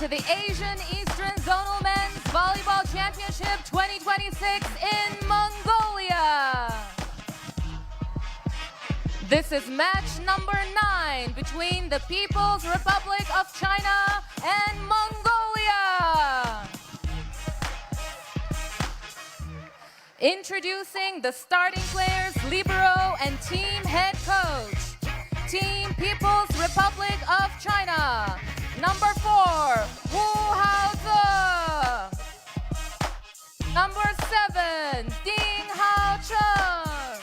to the Asian Eastern Zonal Men's Volleyball Championship 2026 in Mongolia. This is match number 9 between the People's Republic of China and Mongolia. Introducing the starting players, libero, and team head coach. Team People's Republic of China. Number 4, Wu Haoze. Number 7, Ding Haocheng.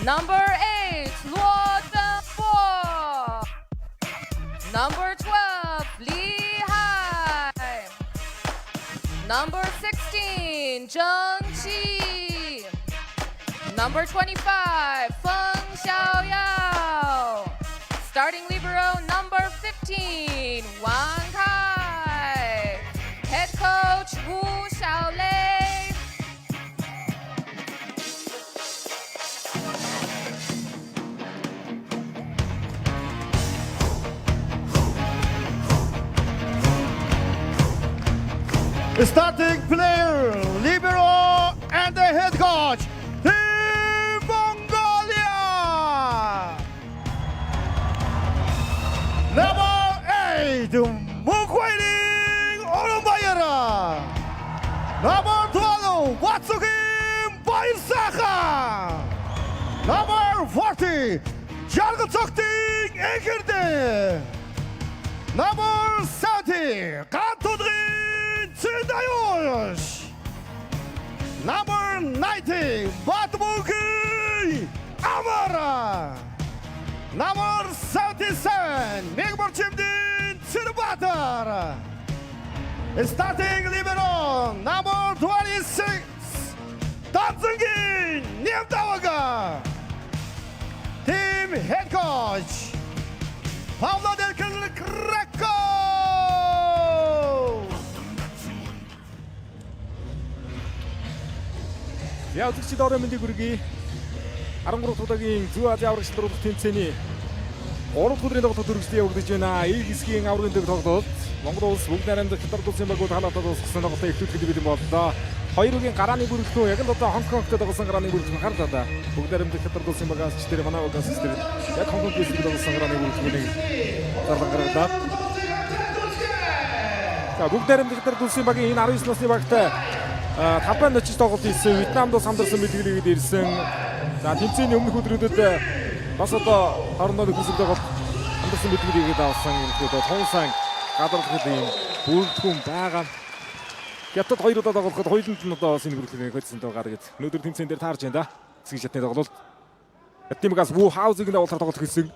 Number 8, Luo Zhenbo. Number 12, Li Hai. Number 16, Zheng Qi. Number 25, Feng Xiaoyao. Starting libero number 15, Wang Kai. Head coach Wu Xiaolei. Starting player, libero, and the head coach, Team Mongolia! Number 8, Munkhbayaryn Orombayar. Number 12, Batsugun Bayarsaikhan. Number 40, Jargaltsogdyn Enkherden. Number 70, Gantulgayn Tsendayush. Number 90, Batmunkh Amar. Number 77, Migmorchimdyn Tsiribaatar. Starting libero, number 26, Danzangiin Nemdavga. Team head coach, Pablo Del Greco. За, үзэгчид, оройн мэндийг хүргэе. 13 дахь удаагийн Зүүн Азийн аварга шалралт тэмцээний 3 дахь өдрийн тоглолт үргэлжлэн явагдаж байна. А хэсгийн аваргын төв тоглолт Монгол улс, Бүгд Найрамдах Хятад улсын багууд хаалгатад дуусгасан тоглолтыг эхлүүлэхэд бэлэн боллоо. Хоёр багийн гарааны бүрэлдэхүүн яг л одоо Хонконгт тоглосон гарааны бүрэлдэхүүн харлаа да. Бүгд Найрамдах Хятад улсын багаас ч тэр манай багаас ч тэр яг Хонконг эсрэг тоглосон гарааны бүрэлдэхүүнийг зарлан гаргалаа. За, Бүгд Найрамдах Хятад улсын багийн энэ 19 насны багтай талбайд очиж тоглолт хийсэн. Вьетнамд бас хамдарсан бэлтгэлийгээд ирсэн. За, тэмцээний өмнөх өдрүүдэд бас одоо хоорондоо нөхөрсөг тоглолт хамдарсан бэлтгэлийгээд авсан юм хүү тун сайн гадарлахад ийм бүрэлдэхүүн байгаа. Хятад хоёр удаа тоглоход хоёуланд нь одоо бас энэ бүрэлдэхүүнийг хоцсон байгаа гэд. Өнөөдөр тэмцээн дээр таарж байна да. Хэсгийн шатны тоглолт. Хятадын багаас Ву Хаузыг дагуулахар тоглолт хийсэн.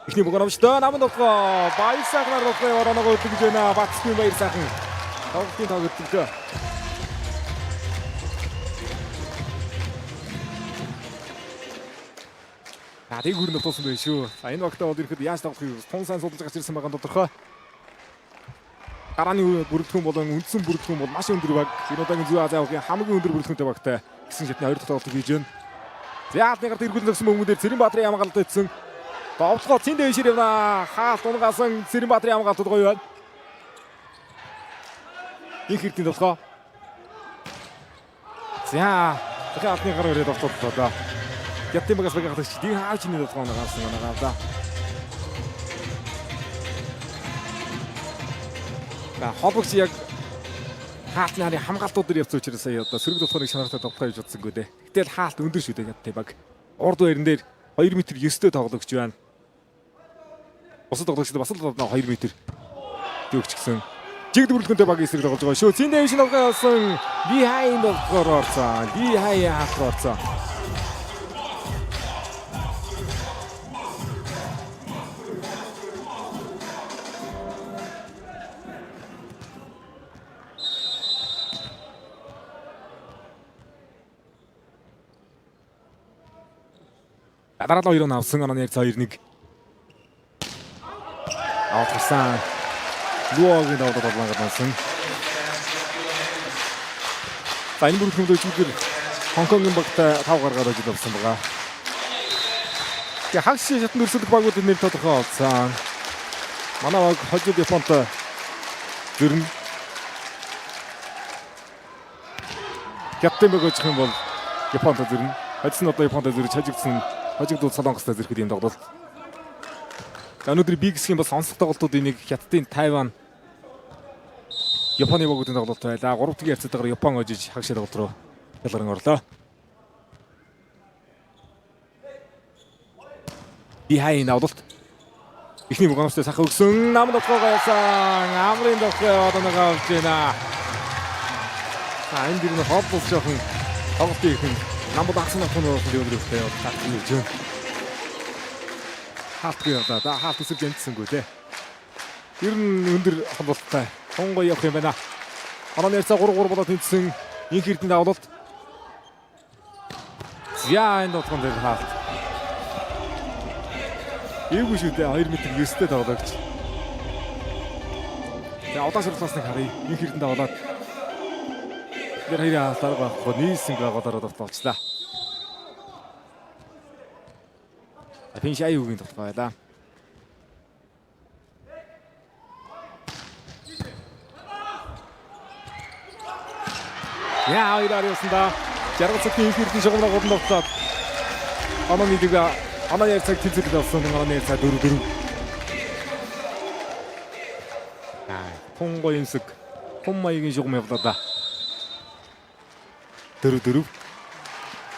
Эхний богоно авчтай наман тоглоо. Баяр сайхнаар тоглоо орооногоо өдөг гэж байна. Батцгүй баяр сайхан. Тоглолтын тоглолт. За, тэг хүрнэ туусан байх шүү. За, энэ багтаа бол ирэхэд яаж тоглохыг тун сайн судалж гарч ирсэн байгаа нь тодорхой. Гарааны бүрэлдэхүүн болон үндсэн бүрэлдэхүүн бол маш өндөр баг. Энэ удаагийн Зүүн Азийн аваргын хамгийн өндөр бүрэлдэхүүнтэй багтай гэсэн шатны хоёр дахь тоглолтыг хийж байна. За, алны гарт эргүүлэн зогсон бөмбөгөн дээр Цэрэнбаатарын хамгаалалт эцсэн. Довтлогоо цэн дээшээр явна. Хаалт унгасан Цэрэнбаатарын хамгаалтад гоё байна. Их хэрдийн довтлогоо. За, дахиад алны гар өрөө довтлоо одоо. Хятадын багаас багийн халагч Дин Хаачны довтлогоо гарсан байна да. За, холбогч яг хаалтны харын хамгаалтууд дээр явцсан учраас сая одоо сөрөг довтлогооныг шанартай довтлоо гэж бодсонгүй дээ. Гэтэл хаалт өндөр шүү дээ Хятадын баг. Урд байран дээр 2 м 9-тэй тоглогч байна. Бусад тоглогчдод бас л 2 м дөгч гисэн. Жигд бүрэлдэхүүнтэй багийн эсрэг тоглож байгаа шүү. Зин дэвш новгоо явсан. Behind довтлогоор орсон. Behind хаалт руу орсон. Дараалал 2 авсан. Онооны яг 2-1. Авахсан. Луогийн давдад болон гарсан. За, энэ бүрэлдэхүүн өчигдөр Хонконгийн багтай 5 гаргаад ажил авсан байгаа. Тэгээ хагас шатанд өрсөлдөх багуудын нэр тодорхой болсон. Манай баг хожид Японтой зөрнө. Хятадын баг очих юм бол Японтой зөрнө. Хожсон одоо Японтой зөрж хожигдсон хожигдвал Солонгостой зөрөхөд юм тоглолт. За өнөөдөр B хэсгийн бас онцлог тоглолтуудын нэг Хятадын Тайван Японы багуудын тоглолт байлаа. 3 дахь харьцаатайгаар Япон хожиж хагшаа тоглолт руу ялгарн орлоо. Бихайн авлалт. Эхний гоновчтой сахаа өгсөн. Нам дотгоогоо явсан. Амрын дотгоо одоо нэг авч байна. За энэ дэр нь хол бол жоохон тоглолтын ихэнд нам бол агсан авах нь бол өндөр өгтэй яваад таарч ирж байна. Хаалтгүй явлаа. Да хаалт өсөж амжсангүй те. Ер нь өндөр холболттой. Тунго явах юм байна. Орон ярьцаа 3-3 болоод тэнцсэн. Инх эрдэнэ давлалт. За энэ дотгон дээр хаалт. Эвгүй шүү дээ 2 м 9-тэй тоглогч. За удаашрлаас нэг харъя. Инх эрдэнэ давлаад. Тэр хоёрын хаалт арга байхгүй нийлсэн голоор довтлоочлаа. Пинш аюугийн тоглоо байлаа. Яа хоёр явсан да. Жаргал цагтын их эрдэнэ шугамраа гурван довтлоод онооны дэг оноо ярьцааг тэнцвэрлэл болсон. Онооны ярьцаа 4-4. Тунго юмсэг хум маягийн шугам явлаа да. 4-4.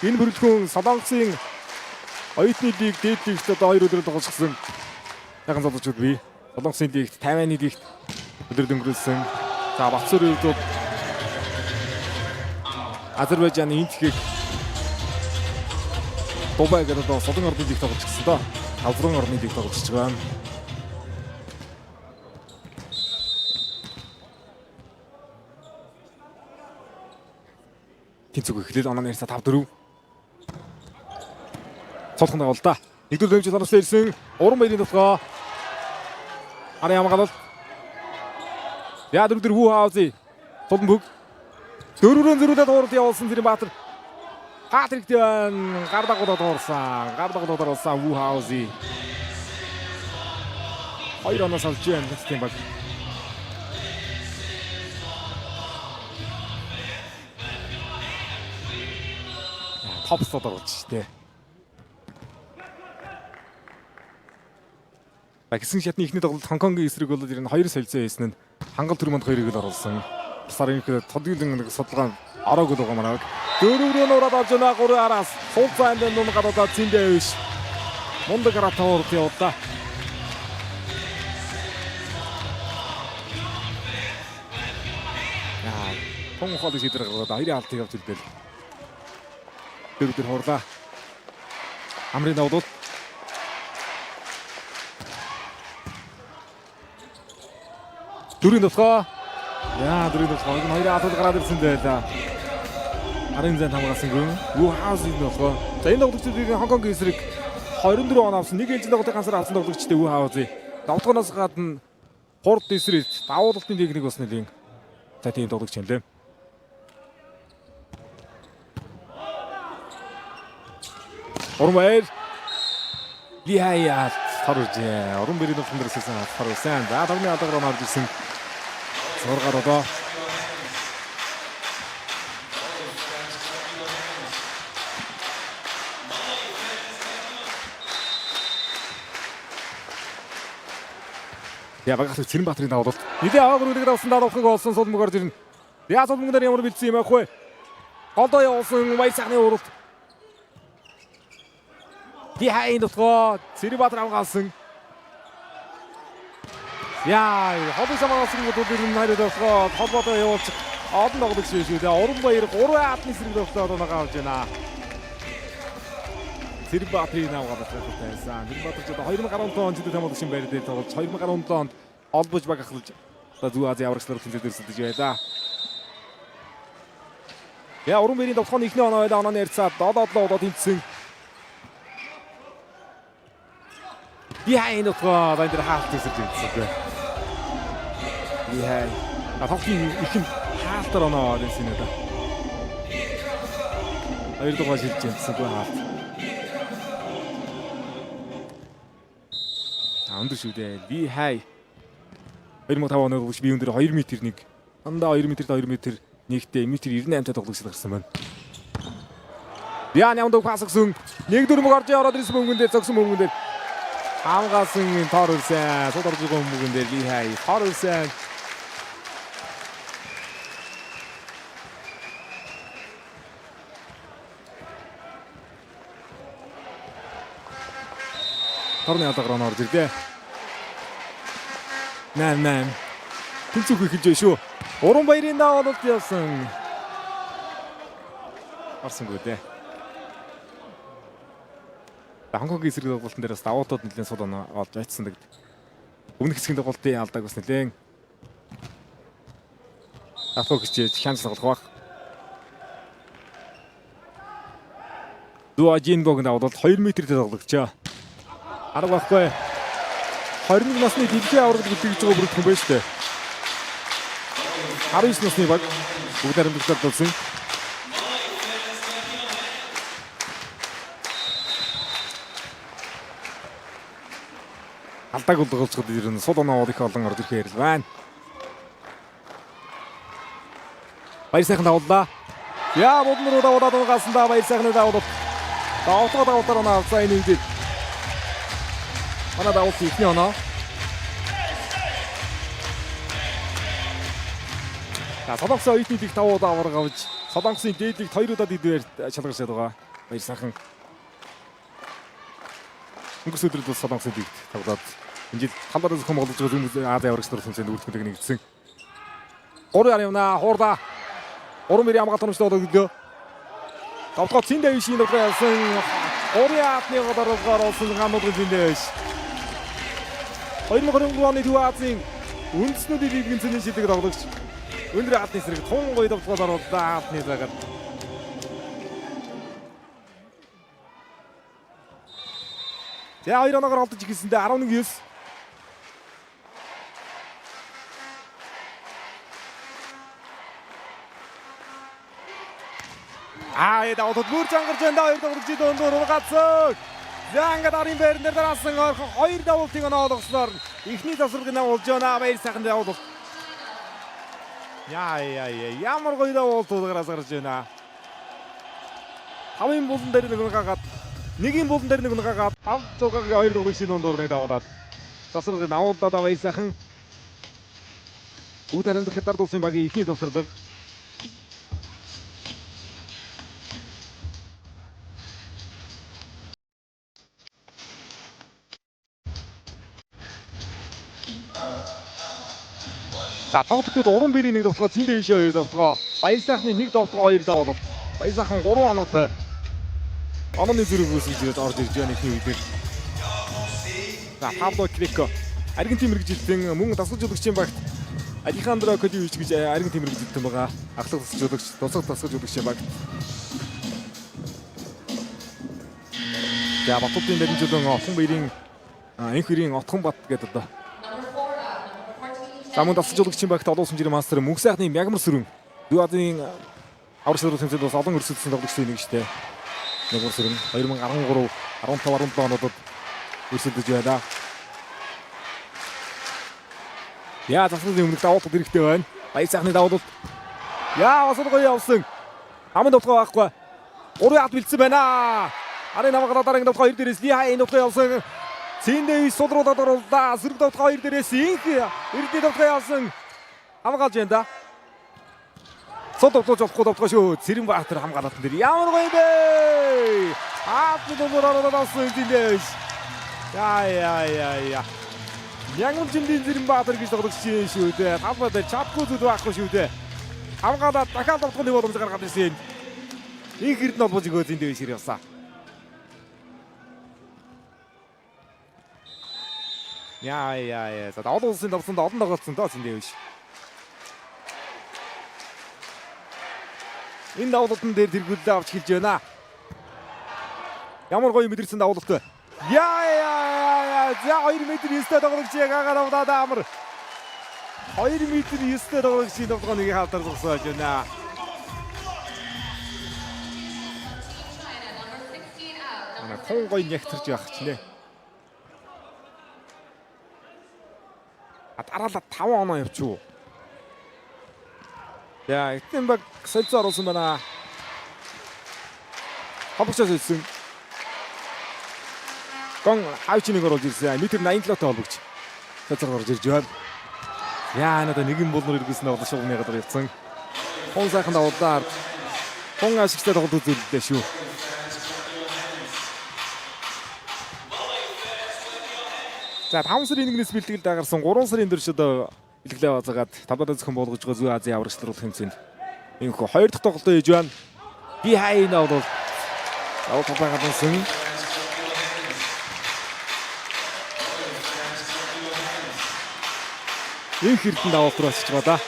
Энэ бүрэлдэхүүн Солонгосын оюутны лиг дээд лигт одоо 2 өдөр тоглосон. Сайхан залуучууд бий. Солонгосын лигт, Тайваны лигт өдөр дөнгөрүүлсэн. За Батсуурын хувьд бол Азербайджаны Интхийг Дубай гэдэг одоо Содон орны лиг тоглож гисэн доо. 5 орны лиг тоглож байгаа юм. Тэнцвэг эхлээл оноо нэрсэ 5-4. Цолхон дагуул да. Нэгдүгээр дэмжиж оруулсан ирсэн. Уран баярын тулгаа. Арын хамгаалал. Яа дөрөв дөрөв Хүү хаузи. Тулан бүг. Дөрвөрөн зөрүүлээд хуурд явуулсан Цэрэн Баатар. Хаат хэрэгтэй байна. Гар дагуулаад хуурсан. Гар дагуулаад оруулсан Вүү хаузи. Хоёр оноос олж байна Хятадын баг. Топ слот оруулж штэ. Гисэн шатны эхний тоглолт Хонконгийн эсрэг бол ер нь 2 солилцоо хийсэн нь хангалт төрмөнд 2-ыг л оруулсан. Бусаар ерөнхийдөө тодгийн нэг судалгаа ороогүй л байгаа манайг. Дөрөв рүү нураад авч байна 3 араас. Сул зайн дээр нүм гадуудаа зэндээ биш. Мундаг гараа тавурд явууллаа. Яа, тун хоолыг шийдвэр гаргаад хоёрын хаалтыг авч илдээл. Дөрөв дөр хурлаа. Амрын давдууд дөрөв тусгай. Яа, дөрөв тусгай. Энэ хоёрын хаалтууд гараад ирсэн байлаа. Арын зэн хамгаалсангүй. Вүү хаус энэ тусгай. За энэ тоглогчдыг Хонконгийн эсрэг 24 он авсан. Нэг ээлжийн тоглолтын ганцаар авсан тоглогчтой Вүү хаус. Давтганоос гадна хурд эсрэг давуулалтын техник бас нэлийн. За тийм тоглогч юм лээ. Уран баяр. Лихаяа тор иржээ. Уран баярын тулхан дээр сэлсэн тор ирсэн. За тавны алгаар орж ирсэн. 6 одоо. Я багах Цэрэн Баатрын давуулалт. Нилээ аваагүй үлгэр авсан давуулахыг олсон сул мөг орж ирнэ. Я сул мөнгөөр ямар бэлдсэн юм аахгүй. Голдоо явуулсан баяр сайхны уралт. Дихайн дотгоо Цэрэн Баатар авгаалсан. Яа, холбоо самаасан гол ер нь хайр дотгоо холбоотой явуулчих. Олон тоглогч шүү дээ. Уран баяр 3 аадны эсрэг тоглолтоо одоо авч байна. Цэрэн Баатрын авгаалах байсан. Цэрэн Баатар ч одоо 2017 он зүйтэй хамгаалагчийн байр дээр тоглож 2017 онд олбож баг ахлаж одоо Зүү Азийн аврагчлаар тэмцээнд өрсөлдөж байлаа. Яа, уран баярын тоглохын эхний оноо байлаа. Онооны ярьцаа 7-7 удаа тэнцсэн. Бихайн утгаа энэ дэр хаалт эсэрч ирсэн. Бихайн. А тоглолтын ихэнд хаалтар оноо байсан юм да. Хоёр дугаар шилжиж ирсэн хаалт. А өндөр шүү дээ. Бихай. 2005 оны тоглогч би өндөр 2 м 1. Дандаа 2 м 2 м нэгтэй м 98 та тоглогч гарсан байна. Яа нямд пас өгсөн. Нэг дөрмөг орж ороод ирсэн бөмбөгөн дээр зогсон бөмбөгөн дээр хамгаалсан тоор ирсэн. Сууд орж байгаа бөмбөгөн дээр Ли Хай тоор ирсэн. Торны алгаар орж ирлээ. 8-8. Тэнцвэх эхэлж байна шүү. Уран баярын даваалт явсан. Орсонгүй дээ. Хонконгийн эсрэг тоглолтын дээр бас даваалтууд нэлээд сул оноо олж очсон гэдэг. Өмнөх хэсгийн тоглолтын алдааг бас нэлээд авах гэж хянаж тоглох байх. Дуа Жингог даваалт 2 м-тэй тоглогчоо. Арга байхгүй. 21 насны дэлхийн аварга бэлтгэж байгаа бүртгэн хүн байна шүү дээ. 19 насны баг бүгд харамдлаар болсон. Алдааг болголцоход ер нь сул оноо их олон орж ирэхээр л байна. Баяр сайхан давууллаа. Яа бодон руу давуулаад угаасан да баяр сайхны давуулалт. Давтгаа давуулаар оноо авсан энэ үед. Манай давуулсан эхний оноо. За Солонгосын оюутны лиг 5 удаа аварга авч Солонгосын дээд лигт 2 удаа дидвэр шалгарчаад байгаа. Баяр сайхан. Өнгөрсөн өдрүүд бол Солонгосын лигт тоглоод энэ жил талбараа зөвхөн тоглож байгаа хүмүүс Ази аврагч нар тэмцээнд бүртгэдэг нэгдсэн. 3 яар явна хуурда. 3 мөрийн хамгаалт хөрөмжтэй болоод өглөө. Давтгаа цэн дэвшийн давтгаа явсан. 3 яатны голоор олсон гамбуудын цэн дэвш. 2023 оны Төв Азийн үндэснүүдийн лигийн цэний шилдэг тоглогч өндөр албаны эсрэг тун гоё давтгаа орууллаа албаны цагаар. За 2 оноогоор олдож эхэлсэндээ 11-9. Аа давтад бүр чангарч байна. Хоёр тоглогчийн дундуур ургацсан. За ингээд арын байран дээр дараасан ойрхон хоёр давуултыг оноо олгосноор эхний завсарлагыг болж байна. Баяр сайхан давуулт. Яа яа яа ямар гоё давуулт гарч байна. Тавын булан дээр нэг унгаад нэгийн булан дээр нэг унгаад 5 6-гийн хоёр тоглогчийн дундуур нэг давуулаад завсарлагыг давуулаад баяр сайхан. Бүгд харамсах хятад улсын багийн эхний завсарлага. За тоглолтод уран бэрийн нэг довтлогоо зин дээшээ хоёр довтлогоо. Баяр сайхны нэг довтлогоо хоёр давуулалт. Баяр сайхан 3 оноотой. Онооны зүрх үүсгэж ирээд орж ирж байна эхний үедэр. За Пабло Крико Аргентин мэргэжилтэн мөн дасгалжуулагчийн багт Алехандро Кодивич гэж Аргентин мэргэжилтэн байгаа. Ахлах дасгалжуулагч, тусах дасгалжуулагчийн багт. За Батуудын баримжуулан Отхон баярын энх хэрийн Отхон бат гэдэг одоо. За мөн дасгалжуулагчийн багт олон улсын жирийн мастер мөнх сайхны мягмар сүрэн. Дүү Азийн аврал шалралт тэмцээнд бас олон өрсөлдсөн тоглогчдын нэг штэ. Мягмар сүрэн 2013, 15, 17 онуудад өрсөлдөж байлаа. Яа засгийн өмнөх давуулалт хэрэгтэй байна. Баяр сайхны давуулалт. Яа бас гоё явсан. Хаман довтлогоо байхгүй. 3 ад бэлдсэн байна. Арын намгаалаа дараагийн довтлогоо 2 дээрээс Ли Хай энэ довтлогоо явсан. Цэн дэвис сулруулаад орууллаа. Сөрөг довтлогоо 2 дээрээс инх Эрдэнэ довтлогоо явсан. Хамгаалж байна да. Сул довтлож болохгүй довтлогоо шүү. Цэрэн Баатар хамгаалалтан дээр ямар гоё бэ? Аадны дундуур ороод авсан Цэн дэвис. Яа яа яа яа. Мянган жиндийн Цэрэн Баатар гэж тоглогч юм шүү дээ. Талбай дээр чадгүй зүйл байхгүй шүү дээ. Хамгаалаад дахиад довтлогын боломж гаргаад ирсэн. Инх Эрдэнэ холбож өгөө Цэн дэвис хэрэг явсан. Яа яа яа. За олон улсын давсанд олон тоглолцсон доо Цэн дэвис. Энэ давуулалтан дээр тэргүүлэлээ авч эхэлж байна. Ямар гоё мэдэрсэн давуулалт вэ? Яа яа яа. За 2 м 9-тэй тоглогч яг агаар авдаад амар. 2 м 9-тэй тоглогчийн тоглогоо нэг халтар зогсоож байна. Манай тун гоё нягтарч явах ч нэ. Дараалал 5 оноо явчих уу? За, Эрдэнэ баг солилцоо оруулсан байна. Холбогчоос ирсэн. Гон хавчныг оруулж ирсэн. Метр 87-тай холбогч. Солилцоор орж ирж байна. Яа, надад нэгэн булнар эргэсэн тоглож шугамны гадар явцсан. Хун сайхан давуулаар хун ашигтай тоглолт үзүүллээ шүү. За, 5 сарын 1-ээс бэлтгэл дагарсан 3 сарын 4-нд одоо бэлгэлээ базаагаад тавдаа зохион болгож байгаа Зүүн Азийн аврагч лруулах хэмжээнд энэхүү хоёр дахь тоглолтоо хийж байна. Би хайна бол давуу талбай гаднасан. Инх эрдэнэ давуулт руу очиж байгаа да.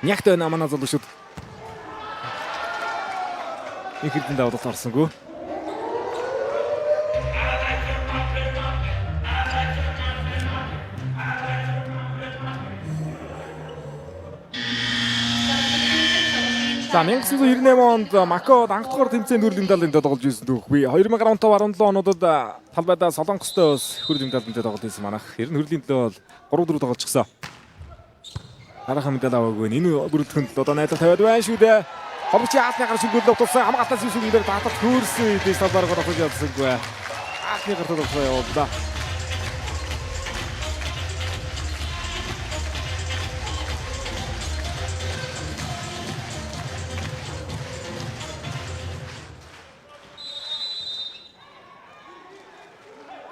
Нягт байна манай залуучууд. Инх эрдэнэ давуулт орсонгүй. За, 1998 онд Макаод анх дахь тэмцээн төрлийн медалийн тоглож ирсэн түүх. Би 2015 17 онуудад талбайдаа Солонгостой бас хөрлийн медалийн тоглолт хийсэн манах. Ер нь хөрлийн төлөө бол 3-4 тоглолцсон. Дараахан медаль аваагүй. Энэ бүрэлдэхүүнд одоо найдлага тавиад байна шүү дээ. Холбогчийн аалны гар шүлгүүд ловтолсон. Хамгаалтаас шүлгэн дээр таталт хөөрсөн. Эдээс талбаар гаргаж явсангүй. Аалны гар тоглолцоо явууллаа.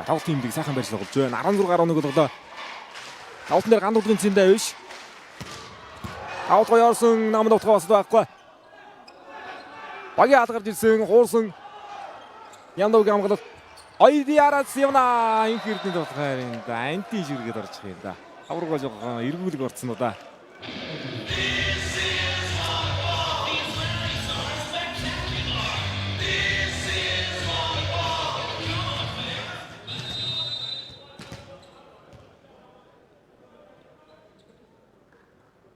Тоглолтын имлэг сайхан барьж тоглож байна. 16-11 болголоо. Тоглолтын дээр ганд удгийн цэндээ биш. Давуулт гоё орсон, нам довтгоо бас байхгүй. Багийн хаалт гарч ирсэн, хуурсан. Яндовгийн хамгаалалт. Ойдиараас явна. Инх эрдэнэ довтгоо энэ анти ширгээд орчих юм да. Аврагоо жоохон эргүүлэг орцсон уу да.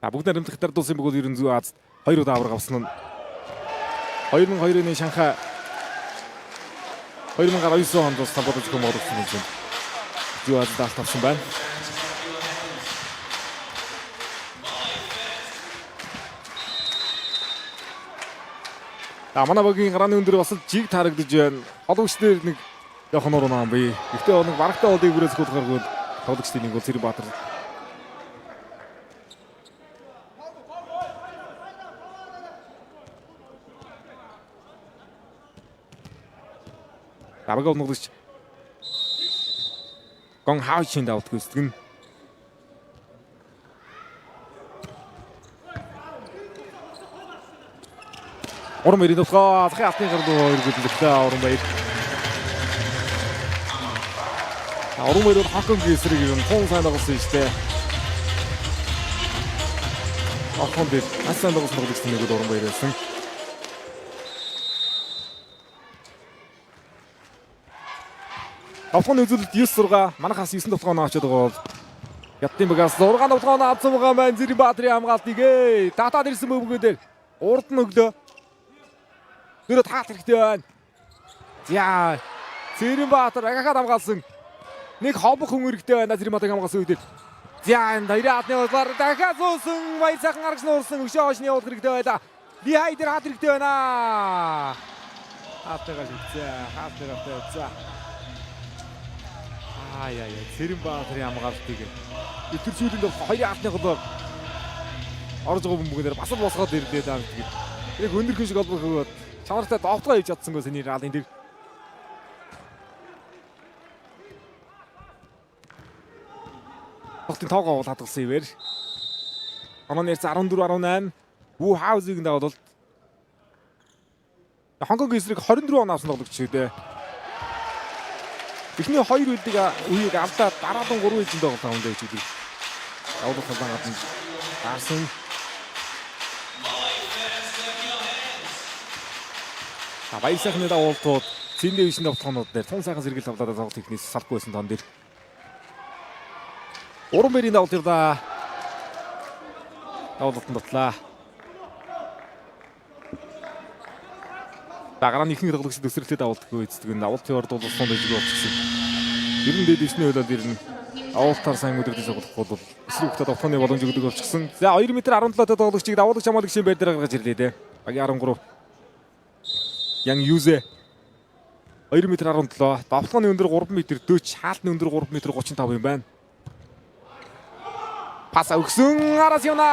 За, бүгд наримтлах дардуулсан бөгөөд ерөн зүү Азад хоёр удаа авраг авсан нь 2002-ны Шанхай, 2009 онд бас самбод зохион байгуулсан юм чинь. Зүү Азад алт авсан байна. За, манай багийн гарааны өндөр бас л жиг таарагдаж байна. Холбогч дээр нэг явах нуруу наам би. Гэхдээ нэг барагтай болыг бүрээ зөвхөлгаргүй тоглогчдын нэг бол Цэрэг Баатар. Даваг оногдож Гон хаачин давт гүйцэтгэн. Уран баярын тусгай захын алтны гар руу эргүүллээ Уран баяр. Уран баяр бол Хонконгийн эсрэг юм тун сайн тоглосон шүү дээ. Хонконг дээр маш сайн тоглосон тоглогч нэг бол Уран баяр байсан. Давтганы үзүүлэлт 9-6, манайхаас 9 давтганы авчиад байгаа бол Хятадын багаас 6 давтганы авсан байгаа маань Зэрэг Баатрын хамгаалтыг татаад ирсэн бөмбөгөн дээр урд нь өглөө. Нөрөө таалт хэрэгтэй байна. За, Зэрэг Баатар агахад хамгаалсан. Нэг хобох хүн хэрэгтэй байна Зэрэг Баатрыг хамгаалсан үед. За, энэ хоёрын хаалны бодлоор дахиад суусан баяр сайхан гаргаж нуурсан өшөө хошны явуулах хэрэгтэй байлаа. Лихай дээр хаалт хэрэгтэй байна. Хаалтайгаа шигцээ. Хаалтайгаа тавьцаа. Аа яа яа, Цэрэн Баатрын хамгаалтыг өтөр сүүлийн хоёрын хаалтны голоор орж байгаа бөмбөгнөр бас л босгоод ирлээ даа гэдэг. Яг өндөр шиг холбох өгөөд чанартай довтгоо хийж чадсангүй сэний раалын дээр. Тоглолтын тоогоо бол хадгалсан ивэр. Онооны ярьсан 14-18 Ву Хаузыг дагуулт. Хонконг эсрэг 24 он авсан тоглогч шүү дээ. Эхний хоёр үеийг үеийг алдаад дараалан 3 ээлжинд тоглолт авсан гэж үгүй. Давуулах талаа гадна дарсан. За, баяр сайхны давуултууд зэндээ вишин давталгаанууд дээр тун сайхан сэргэл тавлаад тоглолт ихнээс салахгүй байсан тон дээр. Уран баярын давуулт явлаа. Давуултанд дутлаа. За, гарааны ихэнх тоглогчид өсрэлтэд давуулдаггүй эцдэг нь давуултын орд бол сунд ижиг болчихсон. Ер нь дээд 9-ний хөлөөд ер нь давуултаар сайн өдрөдөө тоглохгүй бол эсрэг хөтөд довтооны боломж өгдөг болчихсон. За, 2 м 17-тай тоглогчийг давуулагч хамгаалагчийн байр дээр гаргаж ирлээ дээ. Багийн 13. Ян Юзэ 2 м 17, давталгааны өндөр 3 м 40, хаалтны өндөр 3 м 35 юм байна. Пас өгсөн, араас явна.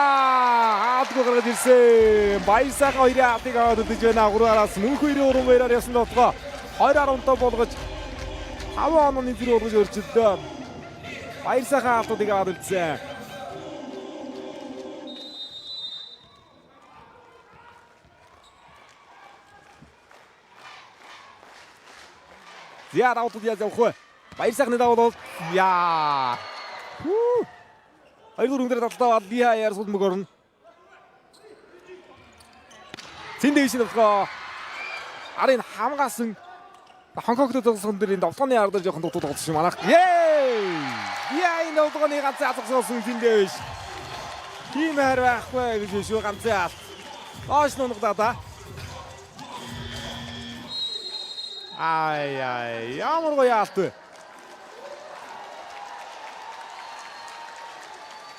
Хаалтгүй гаргаж ирсэн. Баяр сайхан хоёрын хаалтыг аваад өдөж байна. Гурван араас мөнх хоёрын уран баяраар явсан довтолгоо 20.5 болгож 5 онооны зэрэг болгож өрчөлдөө. Баяр сайхан хаалтуудыг аваад үлдсэн. За, давуултууд яаж явах вэ? Баяр сайхны давуулт. Яа. Хүү. Хоёр дөрөв дээр талдаа Лиха яар сул мөг орно. Зин дэвшин довтлогоо. Арын хамгаасан. Хонконгт тоглосон дээр энэ довтлооны ард жоохон дутуу тоглосон юм манайх. Yay! Яа, энэ довтлооны ганцын алгасан зин дэвш. Тийм хайр байхгүй гэж шүү, ганцын алт. Доош нунгадаа да. Ай ай, ямар гоё алт вэ?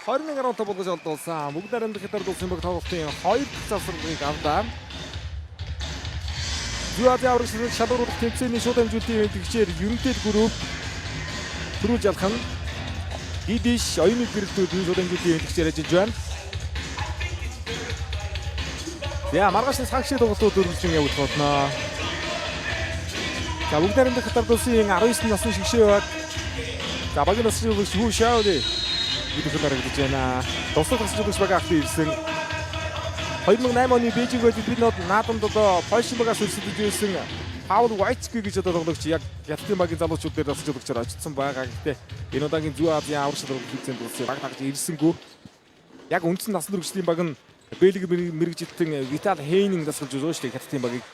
21.5 болгож олдуулсан. Бүгд найрамдах Хятад улсын баг тоглолтын 2 дахь завсарлагыг авдаа. Зүүн Азийн аврагч шалгаруулах тэмцээний шууд дамжуулалтын тэмдэгчээр United Group төрүүлж алах нь Дидиш оюуны гэрэлтүүд энэ шууд дамжуулалтын тэмдэгчээр ажиллаж байна. За, маргааш нь сагшийн тоглолтууд өргөжлөн явагдах болно. За, бүгд найрамдах Хятад улсын 19 насны шигшээ баг. За, багийн насны шигшээ Хүү Шаоли гэдэг харагдаж байна. Туслах тасч баг ахт ирсэн. 2008 оны Бээжинг байлд бид наадамд одоо Польшийн багаас өрсөлдөж байсан Паул Вайцки гэж одоо тоглогч яг Хятадын багийн залуучууд дээр дасаж тоглогчоор очсон байгаа. Гэхдээ энэ удаагийн Зүүн Азийн аврагч тоглолт хийцэн дуулсан баг дагж ирсэнгүй. Яг үндсэн насан туршидын баг нь Бельги мэрэгжилтэн Витал Хейнин дасгалж байгаа шүү дээ Хятадын багийг.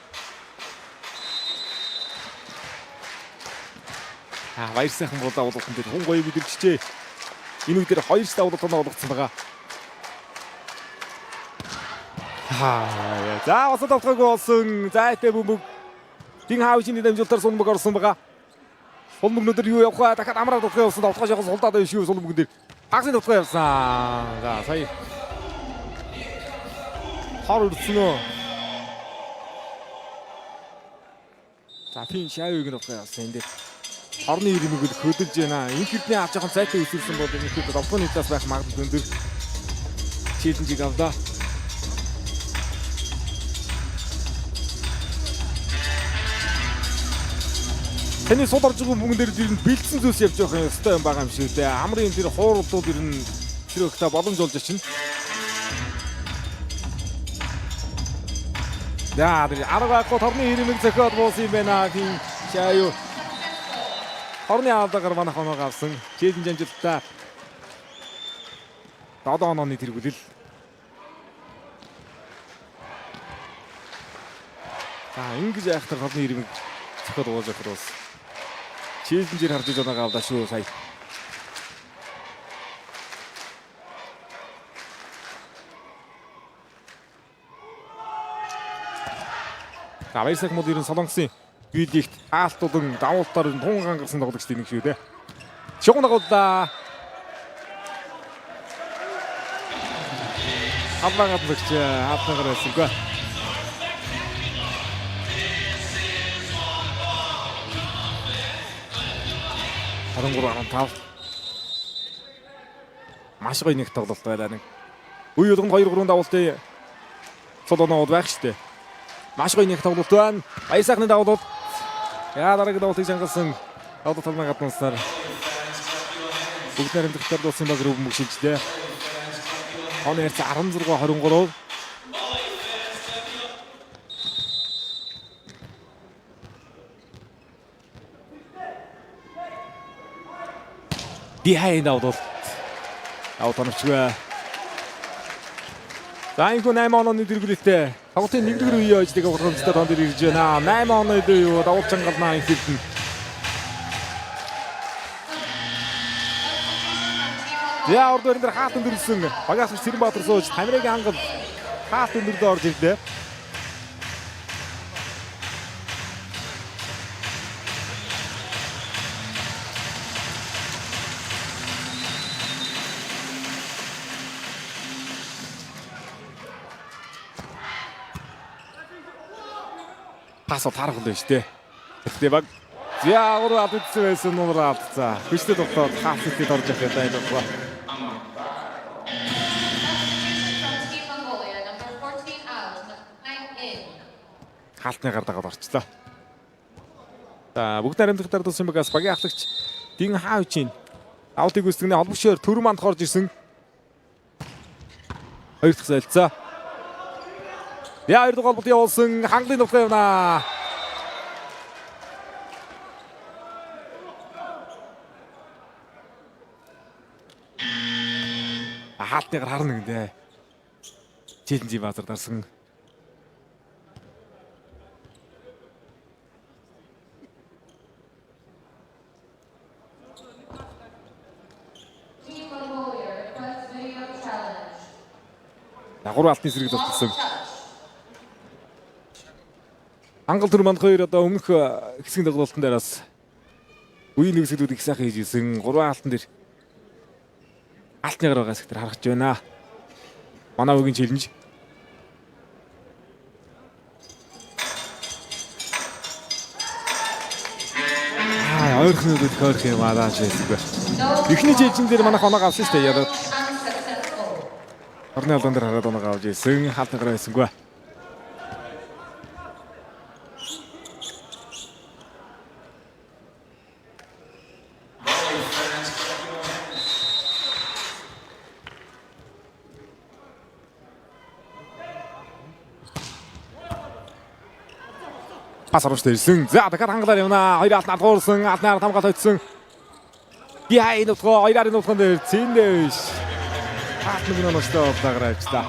Аа, баяр сайхан бол давуулалтан дээр хүн гоё мэдэрчжээ. Энэ үедэр хоёр давуулалтанд олгоцсон байгаа. Аа, за, осод автгаагүй болсон. Зайтай бөмбөг. Дин хаавчны дамжуулалтаар сунбаг орсон байгаа. Сул мөнгнөдөр юу явах вэ? Дахиад амраад утгаа явсан. Довтгоо жоохон сулдаад байна шүү сул мөнгөн дээр. Хагасны довтгоо явсан. За, сая. Хор өрдсөн үү? За, фин шавыг нь довтгоо явсан энэ дээр. Хорны ирмэг л хөдөлж байна. Энэ хэрдний авч жоохон зайтай өсөрсөн бол энэ хэд довтгооны талаас байх магадлал өндөр. Челленжийг авлаа. Таны сул орж байгаа мөнгөн дээр тэр нь бэлдсэн зүйлс явж явах юм ёстой юм байгаа юм шиг дээ. Амрын тэр хуурлууд ер нь тэр өгтө боломж болж очино. За, тэр арга байхгүй торны ирмэг зөхиод буусан юм байна. Тийм шаа юу. Хорны аавдагаар манайх оноог авсан. Челленж амжилттай. 7 онооны тэргүүлэл. За, ингэж айхтар хорны ирмэг зөхиод бууж явах бас. Челленжээр харж иж оноог авлаа шүү сая. За, баяр сайхан бол ер нь Солонгосын биелэгт хаалт болон давуултаар тун гангарсан тоглогчдын нэг шүү дээ. Шугам дагууллаа. Халбаа гадлагч хаалтнагаар байсангүй. 23.5. Маш гоё нэг тоглолт байлаа нэг. Үе болгонд 2 3 давуултын цол оноод байх штэ. Маш гоё нэг тоглолт байна. Баяр сайхны давуулт. Яа, дараагийн давуултыг чангалсан давуулт талмай гаднасаар бүгд найрамдах улсын баг руу бөмбөг шилжлээ. Тооны харьцаа 16 23. Behind давуулт. Давуулт оновчгүй. За, энэхүү 8 онооны дэргэлэлтэй тоглолтын 1-р үеийн ажлыг авах тон дээр ирж байна. 8 онооны юу давуулт чангалнаа энэ хэрдэн. За, урд барин дээр хаалт өндөрлсөн. Багаас Цэрэнбаатар сууж Тамирагийн хангал хаалт өндөрлөө орж ирлээ. Пас бол таарах хүн шүү дээ. Гэхдээ баг за гурав алдсан байсан нумар алдцаа. Хүчтэй тоглоод хаалт орж явах юм даа энэ тоглоо. Substitution from Team Mongolia, number 14 out, 9 in. Хаалтны гар дагаад орчлоо. За бүгд найрамдах дардсан багаас багийн ахлагч Дин Хаавчин авалтыг гүйцэтгэнэ холбогчоор төр мандах орж ирсэн. Хоёр дахь солилцоо. Яа хоёр дахь холболт явуулсан хангалын нутгаа явнаа. Хаалтны гар харна гэнэ. Челленжийн базар дарсан. Team Mongolia requests video challenge. За гурван алтны сэргийг зогссон. Touch. Ангал төр манд хоёр одоо өмнөх хэсгийн тоглолтын дээр бас үеийн нэгсэлүүд их сайхан хийж исэн. Гурван алтан дээр алтны гар байгаа хэсэг дээр харагдаж байна. Манай үгийн челленж. Аа, ойрхон нүд их ойрхон юм аа дааш байсан. Эхний челленж дээр манайх оноог авсан шүү дээ. Яраад Unsuccessful. орны алдаан дээр хараад оноог авч ирсэн. Хаалтны гар байсангүй. Пас оруулж ирсэн. За дахиад хангалаар явна. Хоёр алт алгуурсан. Алтнаар хамгаалт хоцсон. Яа энэ утгаа хоёрын утгаан дээр зэндээ биш. Хаалт нэг нь онцтой боллоо авчлаа.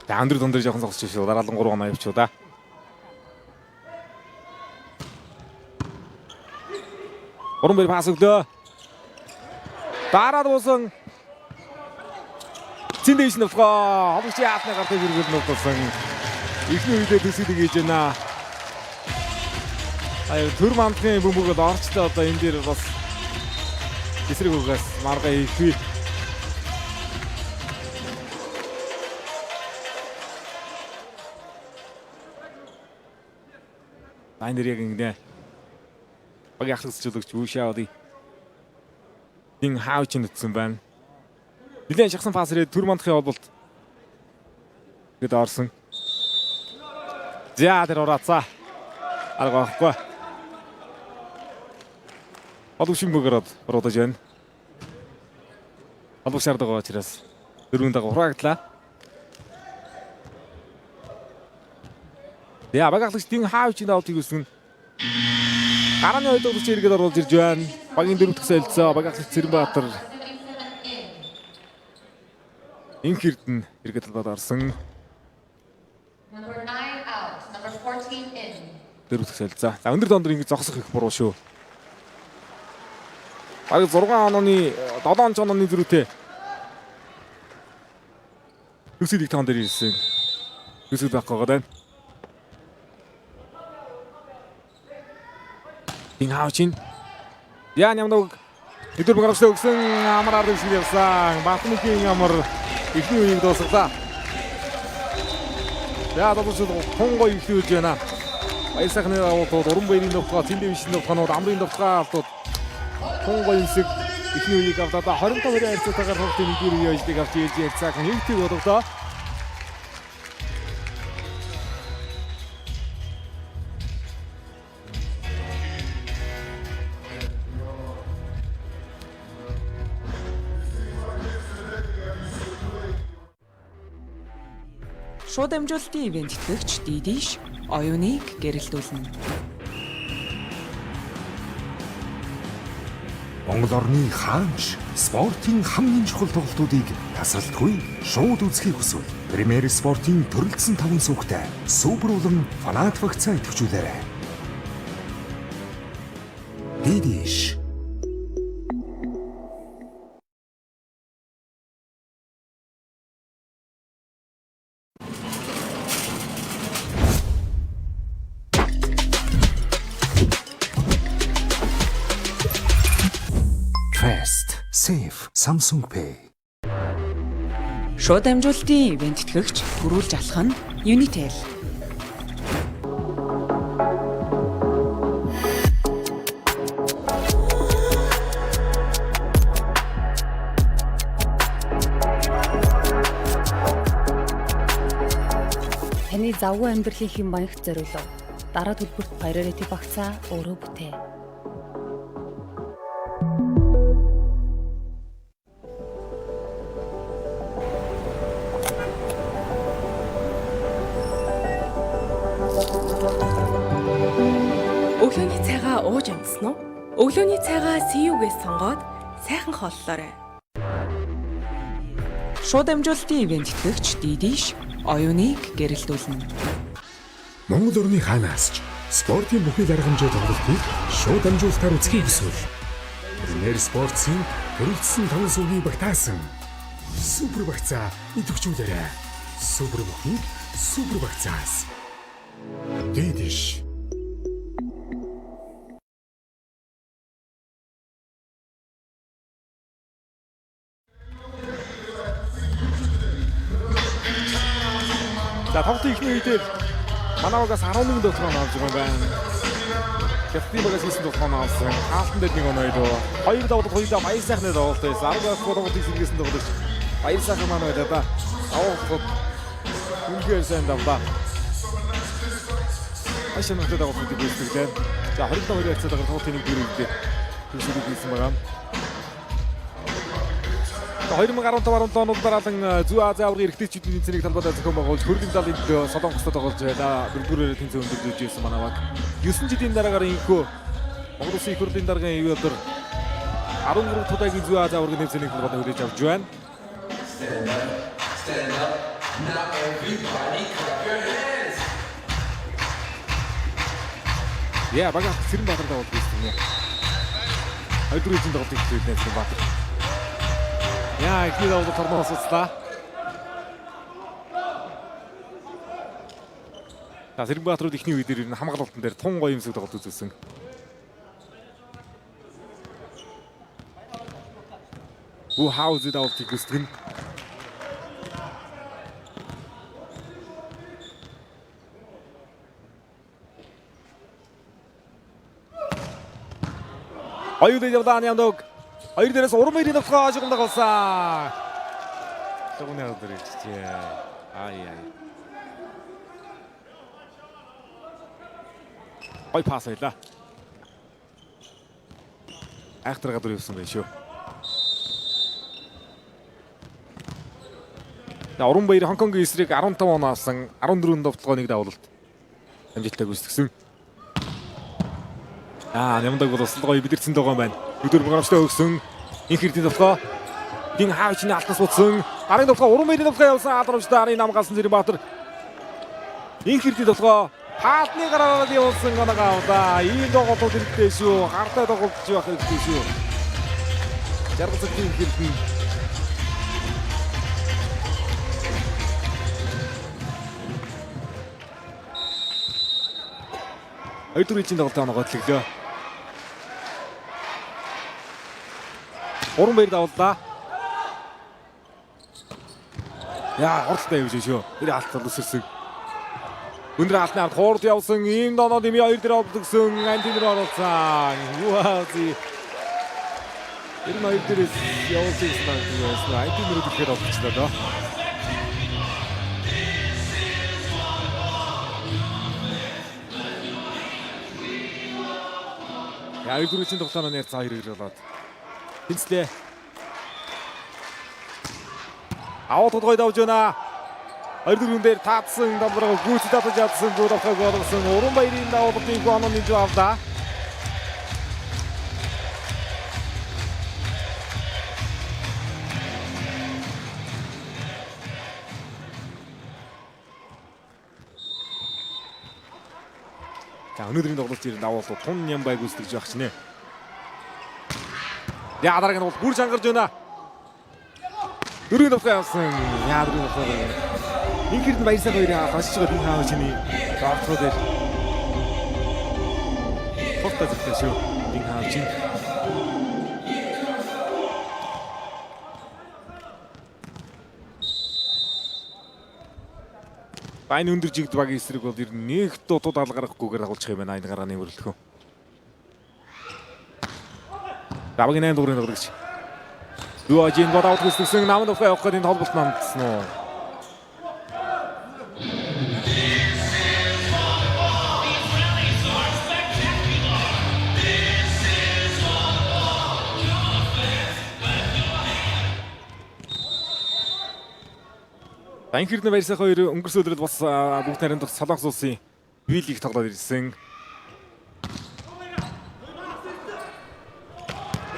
За өндөр дунд дээр жоохон зогсож шүү. Дараалан 3 оноо явчихв да. Уран бэр пас өглөө. Дараад буусан. Зин дэвш нутгаа. Хологч яатны гартыг өргөл нутсан. Эхний үедээ төсөөлөг хийж байна. Аа төр мандахын бөмбөг бол орчлоо одоо энэ дээр бас эсрэг үгээс маргаа хийхгүй. Энэ дэр яг ингэнэ. Багийн ахлах зөвлөгч Үшаоди. Дин Хауч нүцсэн байна. Нилээн шахсан пас ирээд төр мандахын холболт гээд орсон. За тэр ураацаа. Арга байхгүй. Холбогч бөгөрөд уруудаж байна. Холбогч шаардлагатай учраас дөрвөн дага хураагдлаа. Я баг ахлагч Дин Хауч давтыг үсгэн. Гарааны хоёр дахь иргэд оруулж ирж байна. Багийн дөрөв дэх солилцоо баг ахлагч Цэрэнбаатар 77 in. инх эрдэнэ иргэд талбайд орсон. Number 9 out, number 14 in. Дөрөв дэх солилцоо. За өндөр дондор ингэж зогсох их буруу шүү. Бараг 6 онооны 7 онооны зөрүүтэй. Төсөл их тоон дээр ирсэн. Төсөл байхгүй байгаа даа. Дин Хаучин. Яа нямдаг өдөр багарч өгсөн амар ард үсгэл явсан. Батмхийн амар эхний үеийг дуусгалаа. За долоочд тун гоё эхлүүлж байна. Баяр сайхны давуултууд, уран баярын нутгаа, зэндээ бишин нутгаанууд, амрын нутгаа алдууд тун гоё хэсэг эхний үеийг авлаа. 25 харьцаатайгаар тоглолтын нэгдүгээр үеийн ажлыг авч ээлж ярьцаа. Хэвтэг болголоо. Шууд дамжуулалтын ивент тэтгэгч Дидиш оюуныг гэрэлтүүлнэ. Монгол орны хаанч спортын хамгийн чухал тоглолтуудыг тасралтгүй шууд үзэхийг хүсвэл Премьер спортын төрөлдсөн таван сүүхтэй супер болон фанат вакцин идэвхжүүлээрэй. Дидиш. Fast, safe, Samsung Pay. Шууд дамжуулалтын ивээн тэтгэгч төрүүлж алах нь Unitel. Таны завгүй амьдралын хэм маягт зориулав. Дараа төлбөрт Priority багцаа өөрөө бүтээ. Өглөөний цайгаа ууж амтсан уу? Өглөөний цайгаа CU-гээс сонгоод сайхан хооллоорой. Шууд дамжуулалтын ивээн тэтгэгч Дидиш оюуныг гэрэлтүүлнэ. Монгол орны хаанаас ч спортын бүхий арга хэмжээ тоглолтыг шууд дамжуулалтаар үзэхийг хүсвэл Premier Sports-ийн төрөлцсөн таван сүвийг багтаасан супер багцаа идэвхжүүлээрэй. Супер бүхийг супер багцаас. Дидиш. За, тоглолтын эхний үедээ манай багаас 11 тоглоом авч байгаа юм байна. Хятадын багаас 9 тоглоом авсан. Хаалтан дээр нэг оноо илүү. Хоёр тоглолт хоёулаа баяр сайхны тоглолт байсан. 10 дахь тоглолтыг сэргээсэн тоглогч баяр сайхан маань байлаа да. Давуулахад үнэхээр сайн давлаа. Маш сонирхолтой тоглолтыг гүйцэтгэлээ. За, 27-2 харьцаад тоглолтын нэг дөрөв үедээ төгсөлийг хийсэн байгаа. 2015 17 онд дараалан Зүүн Азийн аваргын эрэгтэйчүүдийн тэмцээнийг талбайдаа зохион байгуулж, хөрлийн далын төлөө Солонгостой тоглож байлаа. Дөрөвдүгээр тэмцээн өндөрлөж ирсэн манай баг. 9 жилийн дараагаар инхүү Монгол Улсын их хурлын даргын ивэ өдөр 13 дахь удаагийн Зүүн Азийн аваргын тэмцээнийг талбайдаа хүлээж авч байна. Яа, баг Цэрэн Баатар даваад байсан юм. Хоёрдугаар жилийн тоглолтыг эхлүүлнэ Цэрэн Баатар. Яа, эхний даваад торноос суцлаа. За, Цэрэн Баатрууд эхний үе дээр ер нь хамгаалалтан дээр тун гоё юмсэг тоглолт үзүүлсэн. Бүү хауз давалтыг гүйцэтгэн. Хоёр дээр явлаа Нямдог. Хоёр дээрээс урам ирийн довтлогоо хожигдох болсон. Лугны өдөр ирчихээ. Ай ай. Гой пас байлаа. Айхтар гадуур явсан байх шүү. За, Уран баяр Хонконгийн эсрэг 15 оноо авсан, 14 довтлогоо, нэг давлалт амжилттай гүйцэтгсэн. Аа, Нямдаг бол бас гоё бидэрсэн байгаа юм байна. Өдөр програмчтай өгсөн. Инх эрдийн довтлогоо. Дин хаавчны алтнаас утсан. Гарын довтлогоо, уран баярын довтлогоо явсан. Алрамжтай арын нам галсан Зэрэг Баатар. Инх эрдийн довтлогоо хаалтны гараараа явуулсан, оноогоо авлаа. Ийм тоглолтууд хэрэгтэй шүү. Гартай тоглолтч байх хэрэгтэй шүү. Жаргал цагийн инх эрдэн. Хоёрдугаар ээлжийн тоглолтын оноогоо төлөглөө. Уран баяр давлаа. Яа, хурдтай явж шүү. Тэр алт өсөрсөн. Өндөр алтны ард хурд явсан. Ийм доноо дими хоёр дээр овдогсон. Антинер оруулсан. Юази. Тэр нь хоёр дээрээс явуулсан гэсэн байсан. Антинер гэхээр олчихлоо доо. Яа, хоёр дөрвийн тоглоомоо нэр цаа хоёр болоод. Тэнцлээ. Аваад тодгой давж байна. Хоёр дөрвөн дээр таацсан давраг гүйц татаж чадсан, гол авахыг болгосон. Уран баярын давуулалтын гонон нэгж авлаа. За, өнөөдрийн тоглолт ер нь давуулал тун ням бай гүйцэтгэж байх чинь. Яа, дараагийн нь бол бүр чангарч байна. Дөрөв довтлогоо явсан. Яа, дөрөв довтлогоо. Инх эрдэнэ баярсаа хоёрын хашиж байгаа энэ хаа чиний довтлогоо дээр. Хурдтай зүгтэй шүү. Энэ хаа чинь. Энэ өндөр жигд багийн эсрэг бол ер нь нэг дутууд алгарахгүйгээр дагуулчих юм байна. Энэ гарааны мөрлөхөө. За багийн 8 дугаарыг тоглогч. Дуажин бодавт хүссэн намд ухаа явах гэдэг энэ холболт намдсан уу? За энэ хэрнээ баярсах хоёр өнгөрсөн өдрөд бас бүгд найрамдах Солонгос улсын Вилиг тоглоод ирсэн.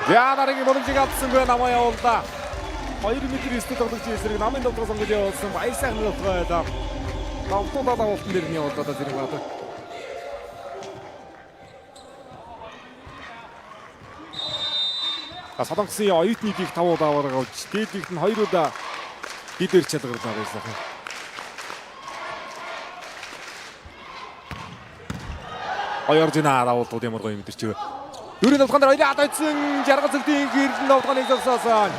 За дараагийн боломжийг алдсангүй намаа явууллаа. 2 м 9 тоглогчийн эсрэг намын довтлоо сонгож явуулсан. Баяр сайхан довтлоо байлаа. Довтлоо давуултан дээр нь явуулдаа зэрэг баатар. Солонгосын оюутныг их 5 удаа аварга авч, дээдлэгт нь 2 удаа дидэр чалгарлаа баяр сайхан. Хоёр жина давуултууд ямар гоё мэдэрч вэ. Дөрөв довтгон дээр хоёрын хатайцсан жаргал зүгтийн гэрдэн довтгоныг зогсоосон.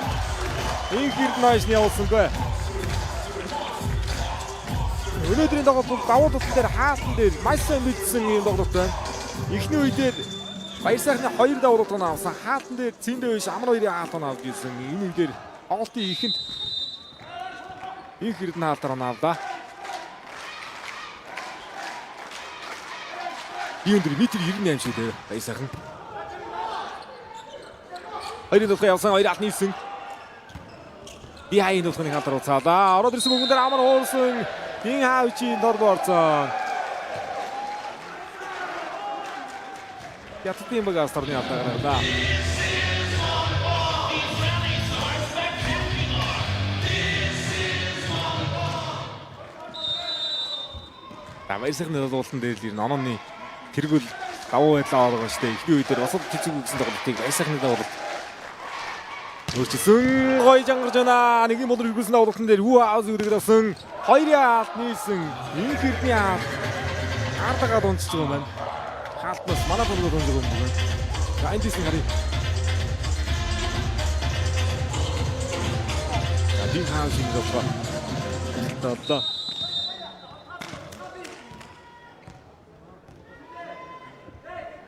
Инх эрдэнэ хойш нь явуулсангүй. Өнөөдрийн тоглолт бол давуу тал дээр хаалтан дээр маш сайн мэдсэн юм тоглолт байна. Эхний үе дээр Баяр сайхны хоёр давуу тал авсан. Хаалтан дээр цэндэ биш амар хоёрын хаалтан авч ирсэн. Энэ үе дээр тоглолтын ихэнд Инх эрдэнэ хаалтаар авлаа. Би өндөр метр 98 шүү дээ. Баяр сайхан. Хоёрын довтгон явсан, хоёр алт нийлсэн. Би хаяа довтгоныг хаалтаар уцаалаа. Ороод ирсэн мөнгөн дээр амар уурсан. Дин хаавчийн дор орцсон. Хятадын багаас торны алдаа гаргалаа. Баяр сайхны дуулалтан дээр л ирнэ. Онооны тэргүүл давуу байдлаа оруулах шүү дээ. Эхний үе дээр бас л тэцэг үгсэн тоглолтыг баяр сайхны давуулалт өөрчилсөн. Гоё жангарч байна. Нэгэн болор эргүүлсэн давуулалтан дээр хүү ааз үргэлж авсан. Хоёрын хаалт нийлсэн. Инх эрдний хаалт хардагаа дунчиж байгаа юм байна. Хаалтнаас манай бүргөө дунжиж байгаа юм байна. За энэ дийсэн харъя. За дин хаалт шинэ тоглоо. Одоо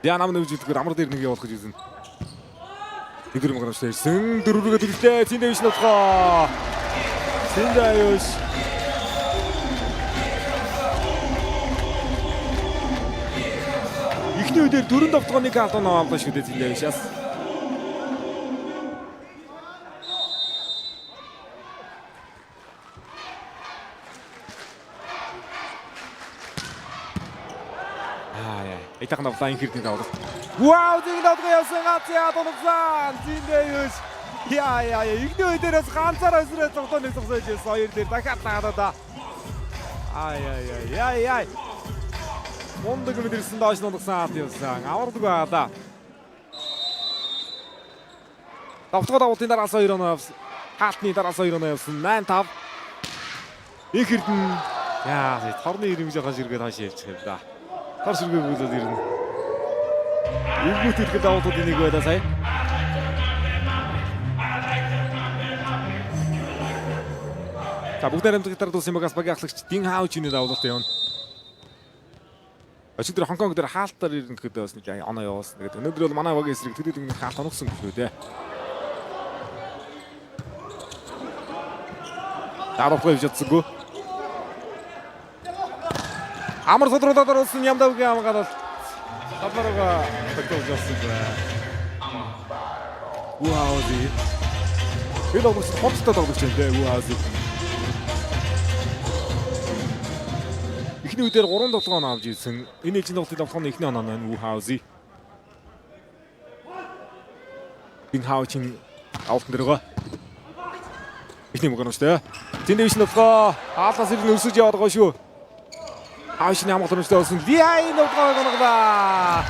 Я нам нэмж идэггээр амар дээр нэг явуулах гэж үзэн. Нэгдүгээр мөнгө ирсэн. Дөрөврөгээ төлөлтэй. Цэндэ биш нутгаа. Цэндэ аюуш. Эхний үедэр дөрөв довтгооны картон авлаа шүү дээ Цэндэ бишээс. Аа яа. Итахан авлаа энэ хэрний давлаа. Вау, зин давдгаа явсан гац яа дулсан. Зиндэ юус. Яа яа яа. Эхний үедэрээс ганцаар өсрөө зогтоо нэг зогсоож ирсэн. Хоёр дээр дахиад наадаа. Аа яа яа яа яа. Мундаг мэдэрсэн доош нунгасан хаалт явсан. Авардаг байгалаа. Давтгаа давуултын дараас 2 оноо явсан. Хаалтны дараас 2 оноо явсан. 8-5. Их эрдэн яа, торны ирэмж жоохон ширгээд хойш явчих юм да. Тор ширгээ бүлээд ирнэ. Эвгүүт итгэл давуултуудын нэг байлаа сая. За бүгд найрамдах гитар дуусан багаас багийн ахлагч Дин Хаучины давуулалт явна. Өчигдөр Хонконг дээр хаалтаар ирнэ гэхэд бас нэг оноо явуулсан. Тэгээд өнөөдөр бол манай багийн эсрэг төлөөлөн хаалт оногсон гэх үү дээ. Дараагаа явж чадсангүй. Амар судруудад оруулсан Ямдавгийн амгаал бол тавлараа тогтоож явсан. Вау зи. Энэ тоглогч хурдтай тоглогч юм дээ. Вау зи. Эхний үедэр 3 тоглоом авч ирсэн. Энэ ээлжийн тоглолтын тоглоомны эхний оноо нь Вухаузи. Энэ хаачин авалтан дээр байгаа. Эхний мөнгө шүү дээ. Зэндэ биш нутгаа. Хаалаас ирнэ өсөж яваад байгаа шүү. Хаашны амгалт өмчтэй болсон. Лиай нутгаа гонглаа.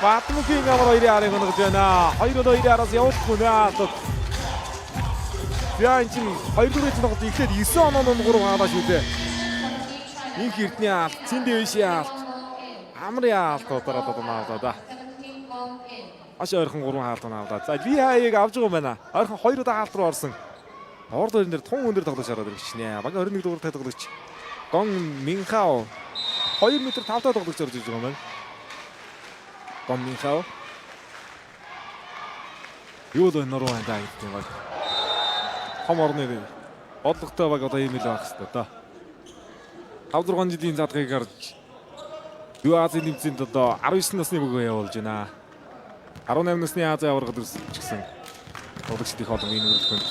Батмөхийн амар хоёрын арыг онгож байна. 2-2-ын араас явуулахгүй нэ. За энэ чинь 2 дугаар ээлжийн тоглолт эхлээд 9 оноо 3 хаалаа шүү дээ. Инх эрдний аалт, Цэндэ бишийн аалт, Амрын аалт удараад одоо наавлаа да. Маш ойрхон 3 хаалт наавлаа. За Лихайг авч байгаа юм байна. Ойрхон 2 удаа хаалт руу орсон. Орд хоёрын дээр тун өндөр тоглож хараад ирчихнэ. Багийн 21 дугаар тоглогч. Гон Минхао 2 м 5 таа тоглогч орж иж байгаа юм байна. Гон Минхао. Юу л нуруу байна даа гэдэг юм баг. Том орны бодлоготой баг одоо ийм л байх хэрэгтэй доо. 5 6 жилийн задгыг гарч Юу Азийн тэмцээнд одоо 19 насны бөгөө явуулж байна. 18 насны Азийн аваргад өрсөлдөж гисэн тоглогчдын их олон энэ өрөлдөнд.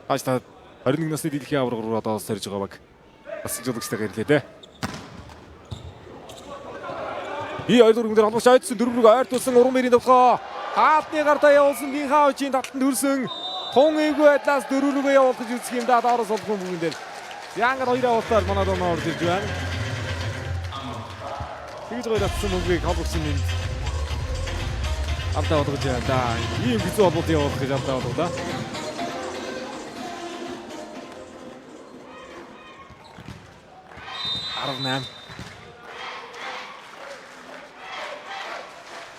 Хааш та 21 насны дэлхийн аварга руу одоо сорж байгаа баг. Бас жологчтойгоо ирлээ дээ. Би хоёр дөрвөн дээр холбогч ойдсон дөрөв рүү ойртуулсан уран мөрийн толгой. Хаалтны гартаа явуулсан Бинхаочийн талтанд хүрсэн. Тун эвгүй байдлаас дөрөв рүүгээ явуулах гэж үзэх юм да доороос олох юм бүгэн дээр. Янгар хоёр явуултаар манай доноо орж ирж байна. Тэгж гоё татсан мөнгийг холбогч нь энд алдаа болгож байна да. Ийм хэцүү холболт явуулах гэж алдаа болго да. 18.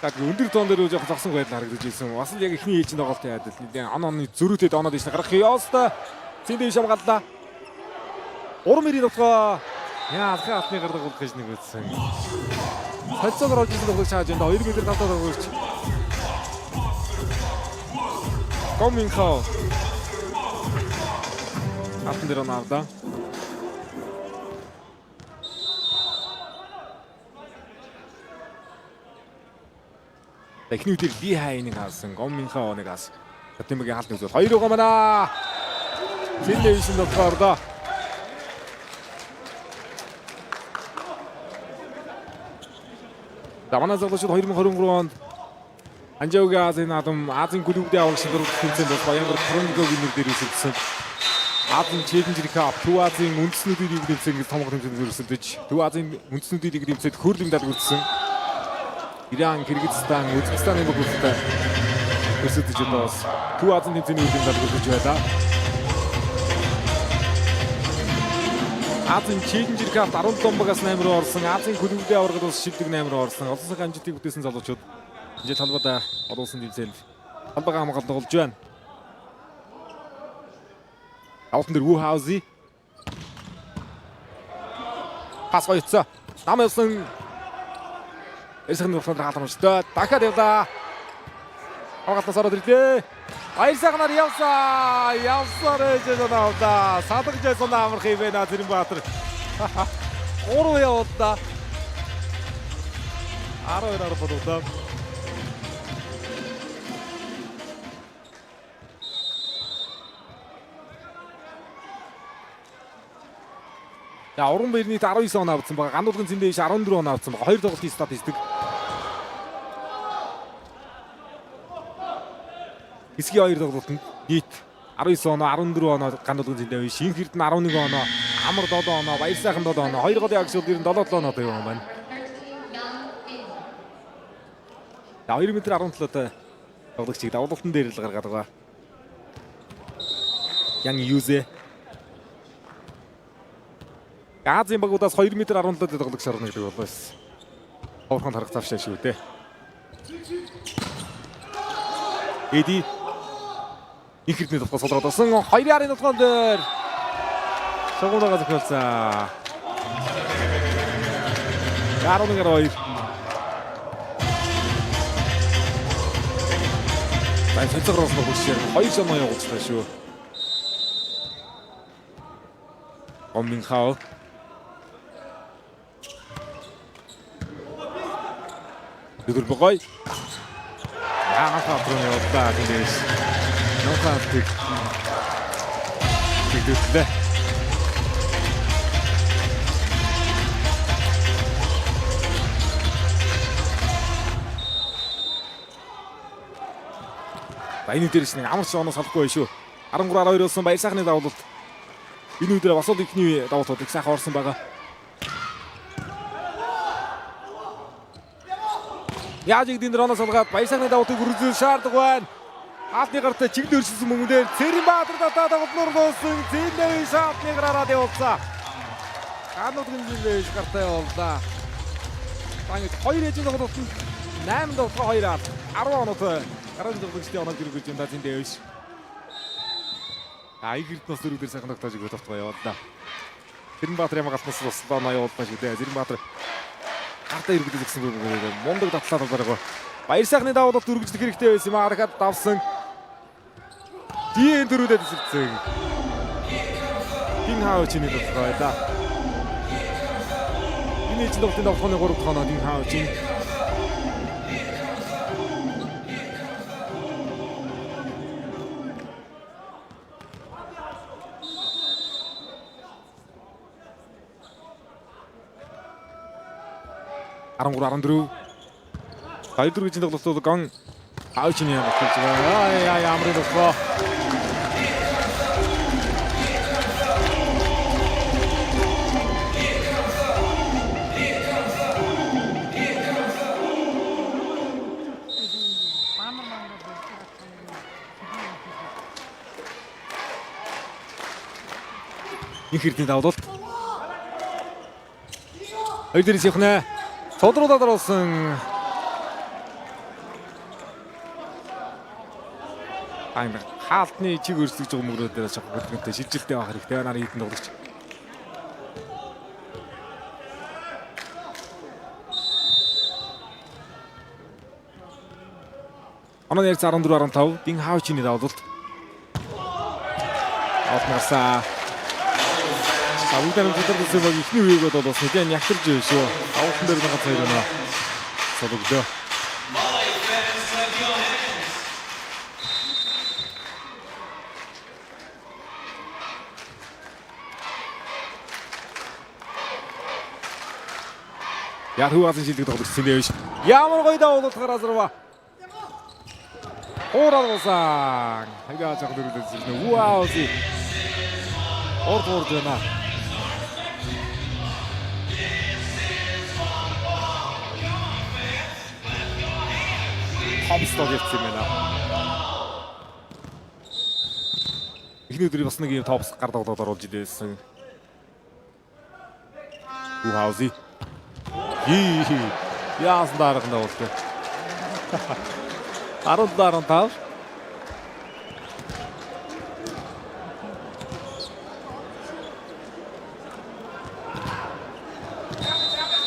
Так өндөр тоон дээр жоох зогсон байдал харагдаж ирсэн. Бас л яг эхний ээлжинд тоглолтын байдал. Нэгэн он онны зөрүүтэй оноод ийш гарах ёстой. Зин дэвш хамгааллаа. Урам ирийн толгой. Яа алхах алтны гардаг болох гэж нэг үзсэн. Солилцоогоор орж ирсэн тоглогч хааж байна. 2 м 5 тоглогч. Гоминхо. Алтан дээр оноо авлаа. Эхний үдээр Ли хайныг хаасан, Гоминхо нэг хаас. Тэмэгийн хаалт үзвэл хоёр байгаа мана. Зин дэвшин толгоор доо. За манай залуучууд 2023 онд Анжаугийн Азийн наадам Азийн клубүүдийн аврагч дөрөв тэмцээнд бол Баянгар Торонтогийн нэр дээр өрсөлдсөн. Азийн Challenger Cup, Төв Азийн үндэснүүдийн лиг тэмцээн гэж томгох тэмцээнд өрсөлдөж, Төв Азийн үндэснүүдийн лиг тэмцээнд хөөрлийн медаль хүртсэн. Иран, Кыргызстан, Өзбекстаны бүх улстай өрсөлдөж одоо бас Төв Азийн тэмцээний хөөрлийн медаль хүртэж байлаа. Азийн Challenger Cup 17 багаас 8 руу орсон. Азийн клубүүдийн аваргад бас шилдэг 8 руу орсон. Олон сайхан амжилтыг бүтээсэн залуучууд энэ талбайд олон улсын тэмцээнд талбайгаа хамгаалалт болж байна. Авалтан дээр Ву Хаузи. Пас гоёцсон. Нам явсан. Эсэх нь болохоор халамжтай. Дахиад явлаа. Хамгаалтаас ороод ирлээ. Баяр сайхнаар явсан. Явсаар ээж авлаа. Садагж байсан амарх юм байна Цэрэнбаатар. 3 явууллаа. 12 10 болоо. За уран баярны 19 он авсан байгаа. Гандуулгын зэндээ иш 14 он авсан байгаа. Хоёр тоглолтын статистик. Хэсгийн хоёр тоглолтод нийт 19 оноо 14 оноо гандуулгын зэндээ биш. Шинх Эрдэнэ 11 оноо, Амар 7 оноо, Баяр сайхан 7 оноо. Хоёр голын агшуул ер нь 7 7 оноо юм байна. За 2 м 17-той тоглогчийг давлалтан дээр л гаргаад байгаа. Ян Юзэ. Азийн багуудаас 2 м 17-той тоглогч орно гэдэг бол бас ховорхон харах завшаа шүү дээ. Эди их хэрдний толгой сулгаад болсон. 2 арын толгоон дээр шугуунаага зохиолсон. 11-2. За цэцэг руу хурц хоёр шоноо явуулчихлаа шүү. Гоминхао. Өдөр богой. Яагаад руу явууллаа тиймээс. Нохаалтыг тэгдэвлээ. За энэ дээрс нэг амар ч оноо салахгүй байх шүү. 13-12 болсон баяр сайхны давлалт. Энэ үедээ бас л ихний давлалтууд их сайхан орсон байгаа. Яаж игдэн дээр оноо салгаад баяр сайхны давлалтыг үргэлжлүүлэх шаардлага байна. Хаалтны гартай чиглэл өршсөн мөнгөн дээр Цэрэнбаатар татаа тоглолтоор дуусан. Зиндэвийн шаалтны гараараа явуулсан. Гануудын зиндэвийн гартаа явууллаа. За ингэж хоёр ээжийн тоглолтод 8 тоглолтоо 2 ал 10 оноотой гарааны тоглогчдын оноог дэргэж юм да Зиндэвиш. А их эрдэнэс дөрөв дээр сайхан тогтоож өгөх товтгоо явууллаа. Цэрэнбаатар ямар галнаас туслаа ноёо улмаа шүү дээ. Цэрэнбаатар гартаа эргэлдэж гисэн бүх мундаг татлаа талаараа. Баяр сайхны давуулалт үргэлжлэх хэрэгтэй байсан юм. Арахад давсан. Дийн дөрүүдэд эсэрцэн. Дин хаа чиний тодорхой байлаа. Энэ ээлжийн тоглолтын давхны 3 дахь оноо Дин хаа чин. 13 14. Хоёр дөрөв жилийн тоглолтод гон аавчны ямарч байгаа. Аа яа ямрын тоглоо. Их хэрдний давлалт. Хоёр дээрээс явах нэ. Цодруудад оруулсан. Айн хаалтны чиг өрсөлдөж байгаа мөрөө дээр шахах хөдөлгөөнтэй шилжилттэй байх хэрэгтэй. Нарын хэдэн тоглогч. Оноо ярьц 14 15 Дин Хаучины давлалт. Олморсаа. За бүгд нэг дотор төсөө баг ихний үеийг бол бас нэгэн нягтарж байна шүү. Давуулан дээр нэг хоёр өнөө. Сологдоо. Яг хүү газан шилдэг тоглогч сэнэ биш. Ямар гоё давуулалт гараасарва. Хууралгасан. Хайгаа жах дөрөвдөж ирнэ. Вау. Урд урд байна. Томстог явсан юм байна. Эхний өдрийн бас нэг юм топс гар тоглоод оруулж идээсэн. Ухаузи. Хи. Яасан дарах нь болтой. 17 15.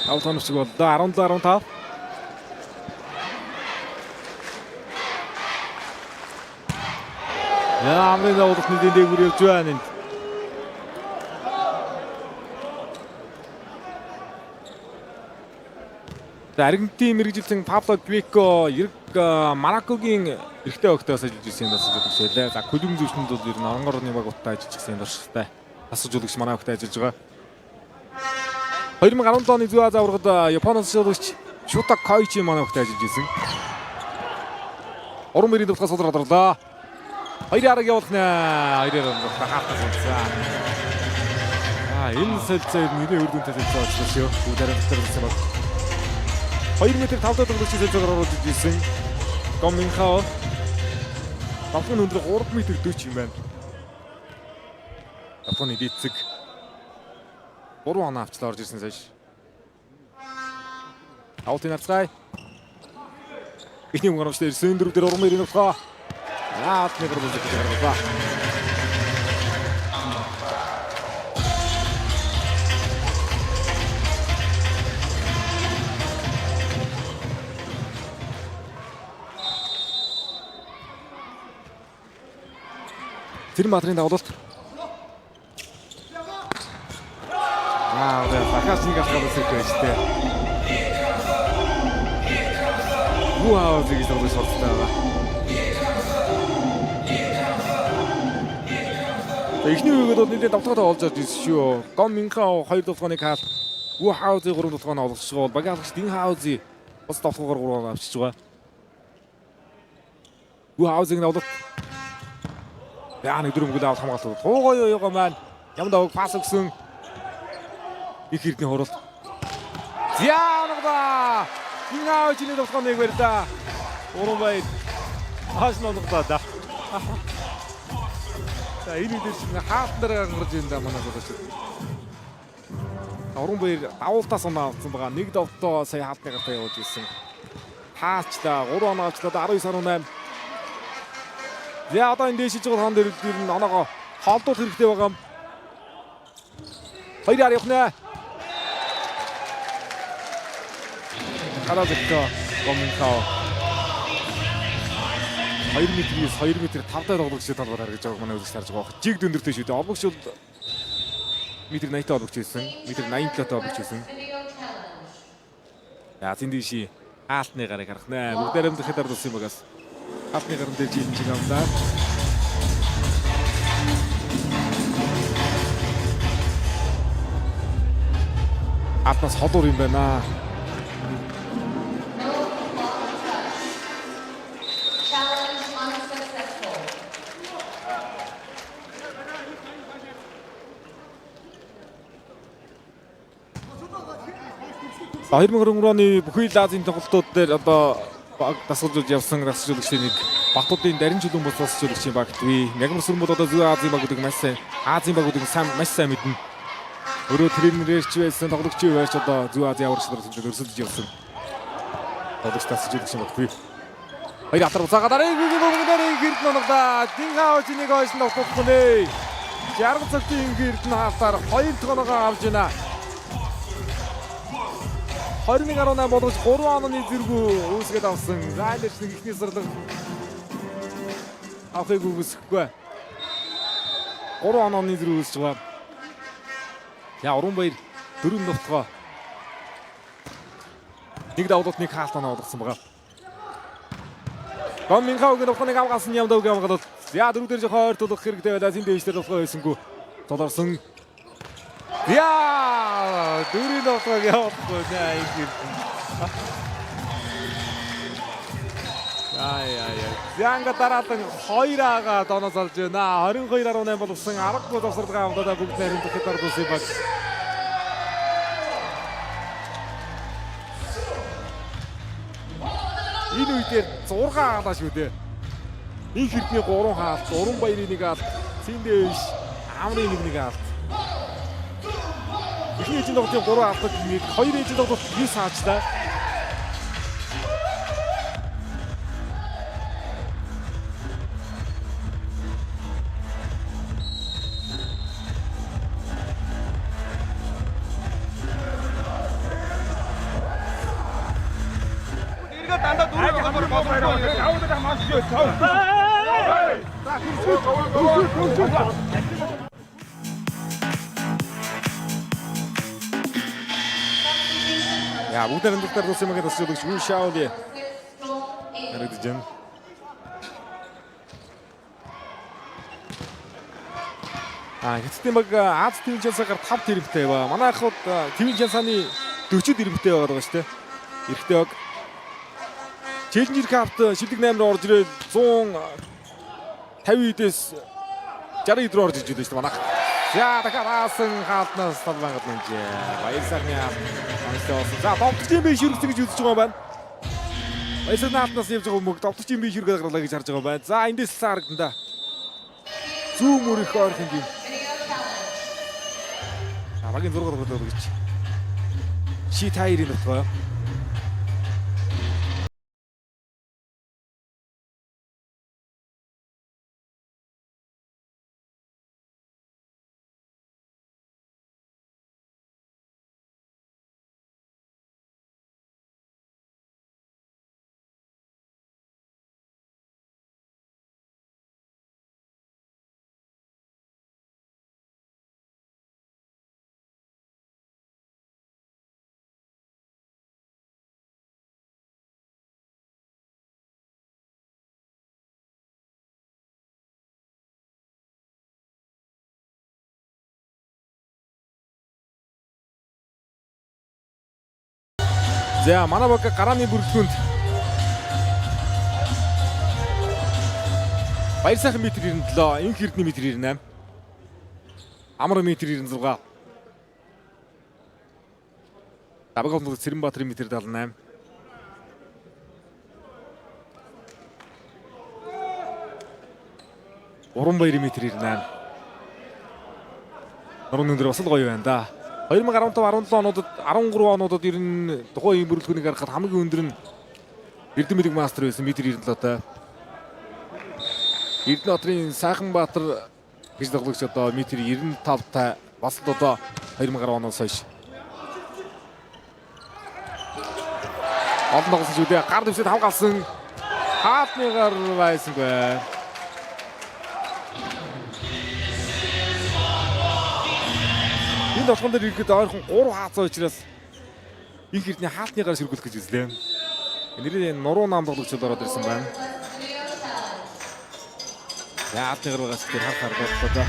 Тав тоногч боллоо. 17 15. Яа, амрын давуулалт нэгэн дээгүүр явж байна энд. За Аргентин мэргэжилтэн Пабло Греко эрг Маракогийн эрэгтэй огтоос ажиллаж ирсэн юм бас жишээлээ. За Колумб зөвшөнд бол ер нь оронгор орны баг утаа ажиллаж ирсэн юм туршлагатай. Тасаж жуулагч манай огтой ажиллаж байгаа. 2017 оны зүүн Ази аваргад Японоос жуулагч Шута Коичи манай огтой ажиллаж ирсэн. Уран мөрийн давтгаа судраад орлоо. Хоёр арга явуулах нэ. Хоёр арга хаалтан суудсан. Аа энэ солилцоо ер нь нэлээд үр дүнтэй солилцоо болчихлоо шүү. Бүгд арга дотор болсон баг. 2 м 5 дахь тоглогчийн солилцоогоор оруулж ирсэн. Гоминхао. Давхны өндөр 3 м 40 юм байна. Японы дийцэг 3 оноо авчлаа орж ирсэн цааш. Авалтын харцгаая. Эхний мөнгө оромжтой ирсэн дөрөв дээр уран мөрийн нутгаа. Аа нэг рүү зэгж гаргалаа. Цэрэнбаатрын давлалт. Аа, дахиад нэг авах гэсэн байж тээ. Вау, зэгж тоглож сурцтай байгаа. Эхний үеэд бол нэлээд давталгаатай олж орж ирсэн шүү. Гом Минхао 2 давталгааны кал, Ву Хаузи 3 давталгааны олгочихж байгаа бол багийн халагч Дин Хаузи бас давталгаагаар 3 оноо авчиж байгаа. Ву Хаузиг давлалт. Яа нэг дөрөв мөнгө авах хамгаалалт. Туугой юугаа маань ямар давг пас өгсөн. Их хэрдний хуралт. Зяанагда. Дин Хаузи давталгаа нэг барьлаа. Уран баяр. Хааш ногдоо да. За энэ үдээр чинь хаалтан дээр гарч ирэн да манай залуучууд. Уран баяр давуултаас оноо авсан байгаа. Нэг давтаа сая хаалтны гартаа явуулж ирсэн. Хаачлаа 3 оноо авчлаа 19 18. За одоо энэ дээшиж байгаа хон дээр нь оноогоо холдуулах хэрэгтэй байгаа юм. Хоёроор явах нэ. Гараа зөктөө Гоминхао. 2 метрээс 2 метр 5 даа тоглогчтой талбар харагдаж байгааг манай үзэгч харж байгаа. Жиг дүндэртэй шүү дээ. Олбогч бол метр 80-тай олбогч байсан. Метр 87-тай олбогч байсан. За зэн дийши хаалтны гарыг харах нэ. Бүгдээрээ мэдхэд дардсан багаас. Хаалтны гарын дээр жилэн чиг авлаа. Хаалтнаас холуур юм байна. Challenge unsuccessful. За 2023 оны бүхий л Азийн тоглолтууд дээр одоо баг дасгалжуулж явсан дасгалжуулагчдын нэг Батуудын дарин чулуун бус дасгалжуулагчийн багт бий. Мягмар сүрэн бол одоо зүүн Азийн багуудыг маш сайн, Азийн багуудыг сайн маш сайн мэднэ. Өөрөө тренерч байсан, тоглогч байж одоо зүүн Азийн аврагч нар тэмцээнд өрсөлдөж явсан. Тоглогч дасгалжуулагчийн багт бий. Хоёр атар буцаагаад арай гүгү дээр гэрд ноногдаа. Динхао чинийг ойсон тогтохгүй нэ. 60 цагтын гэрд нь хаалтаар хоёр дахь оноогоо авч байна. 21.8 болгож 3 онооны зэргүү үүсгээд авсан. Зайлш нэг ихний сарлаг авахыг үгүйсэхгүй. 3 онооны зэрэг үүсэж байгаа. За Уран баяр дөрөв нутгаа. Нэг давлууд нэг хаалт оноо болгосон байгаа. Гом Минхаугийн нутгааг авгаасан Ямдавгийн авгалт. За дөрөв дээр жоохон ойртуулах хэрэгтэй байлаа. Зин дээш дээр нутгаа байсангүй. Толорсон. Яа, дөрөв нутгааг явахгүй нэ ингэ. Ай ай ай. Зянга дараалан 2 ага доноос олж байна. 22.8 болгосон 10 завсарлага авдаа бүгд найрамдах дардсан баг. Энэ үе дээр 6 хаалаа шүү дээ. Инх эрдний 3 хаалт, Уран баярын нэг хаалт, Цэндэ биш, Амрын нэг хаалт. Эхний ээлжийн тоглолтын 3 хаалтад нэг, хоёр ээлжийн тоглолт 9 хаачлаа. Эргээд дандаа дөрөв явах боломжтой. Яа, бүгд найрамдах дуусан юм гэдэг тасч Үн Шаоли харагдаж байна. А Хятадын баг Аз тивэн чансаагаар 5 тэрбумтай ба. Манай ах хууд тивэн чансааны 40 тэрбумтай байгаад байгаа шүү дээ. Эрэгтэй баг. Челленжер Cup-т шилдэг 8 руу орж ирээд 150 эдээс 60 эд рүү орж иж байлаа шүү дээ манайх. За дахиад хаасан хаалтнаас талбай гаднажээ. Баяр сайхны амстай болсон. За довтолчийн бие шүргцэн гэж үзэж байгаа юм байна. Баяр сайхны хаалтнаас явж байгаа мөг довтолчийн бие шүргээ гарлаа гэж харж байгаа юм байна. За эндээс л харагдан да. Зүүн мөр их ойрхон юм. За багийн 6 тоглолт гэж. Ши тайрын нутгаа. За манай баг гарааны бүрэлдэхүүнд Баяр сайхан метр 97, инх эрдэнэ метр 98. Амар метр 96. Даваг хоног Цэрэнбаатарын метр 78. Уран баярын метр 98. Нурууны өндөр бас л гоё байна да. 2015 17 онуудад 13 онуудад ер нь тухайн ийм бүрэлдэхүүнийг харахад хамгийн өндөр нь Эрдэнэ мэдэг мастер байсан метр 97-тай. Эрдэнэ отрын Сайхан Баатар гэж тоглогч одоо метр 95-тай бас л одоо 2000 оноос хойш. Олон тоглосон шүү дээ. Гар дэвсэд хамгаалсан. Хаалтны гар байсангүй. Энэ толгон дээр ирэхэд ойрхон 3 хаацаа учраас их эрдний хаалтны гар сэргүүлэх гэж үзлээ. Нэрээ нуруу нам тоглогчид ороод ирсэн байна. За хаалтны гар байгаас тэр хар хар бодлоо да.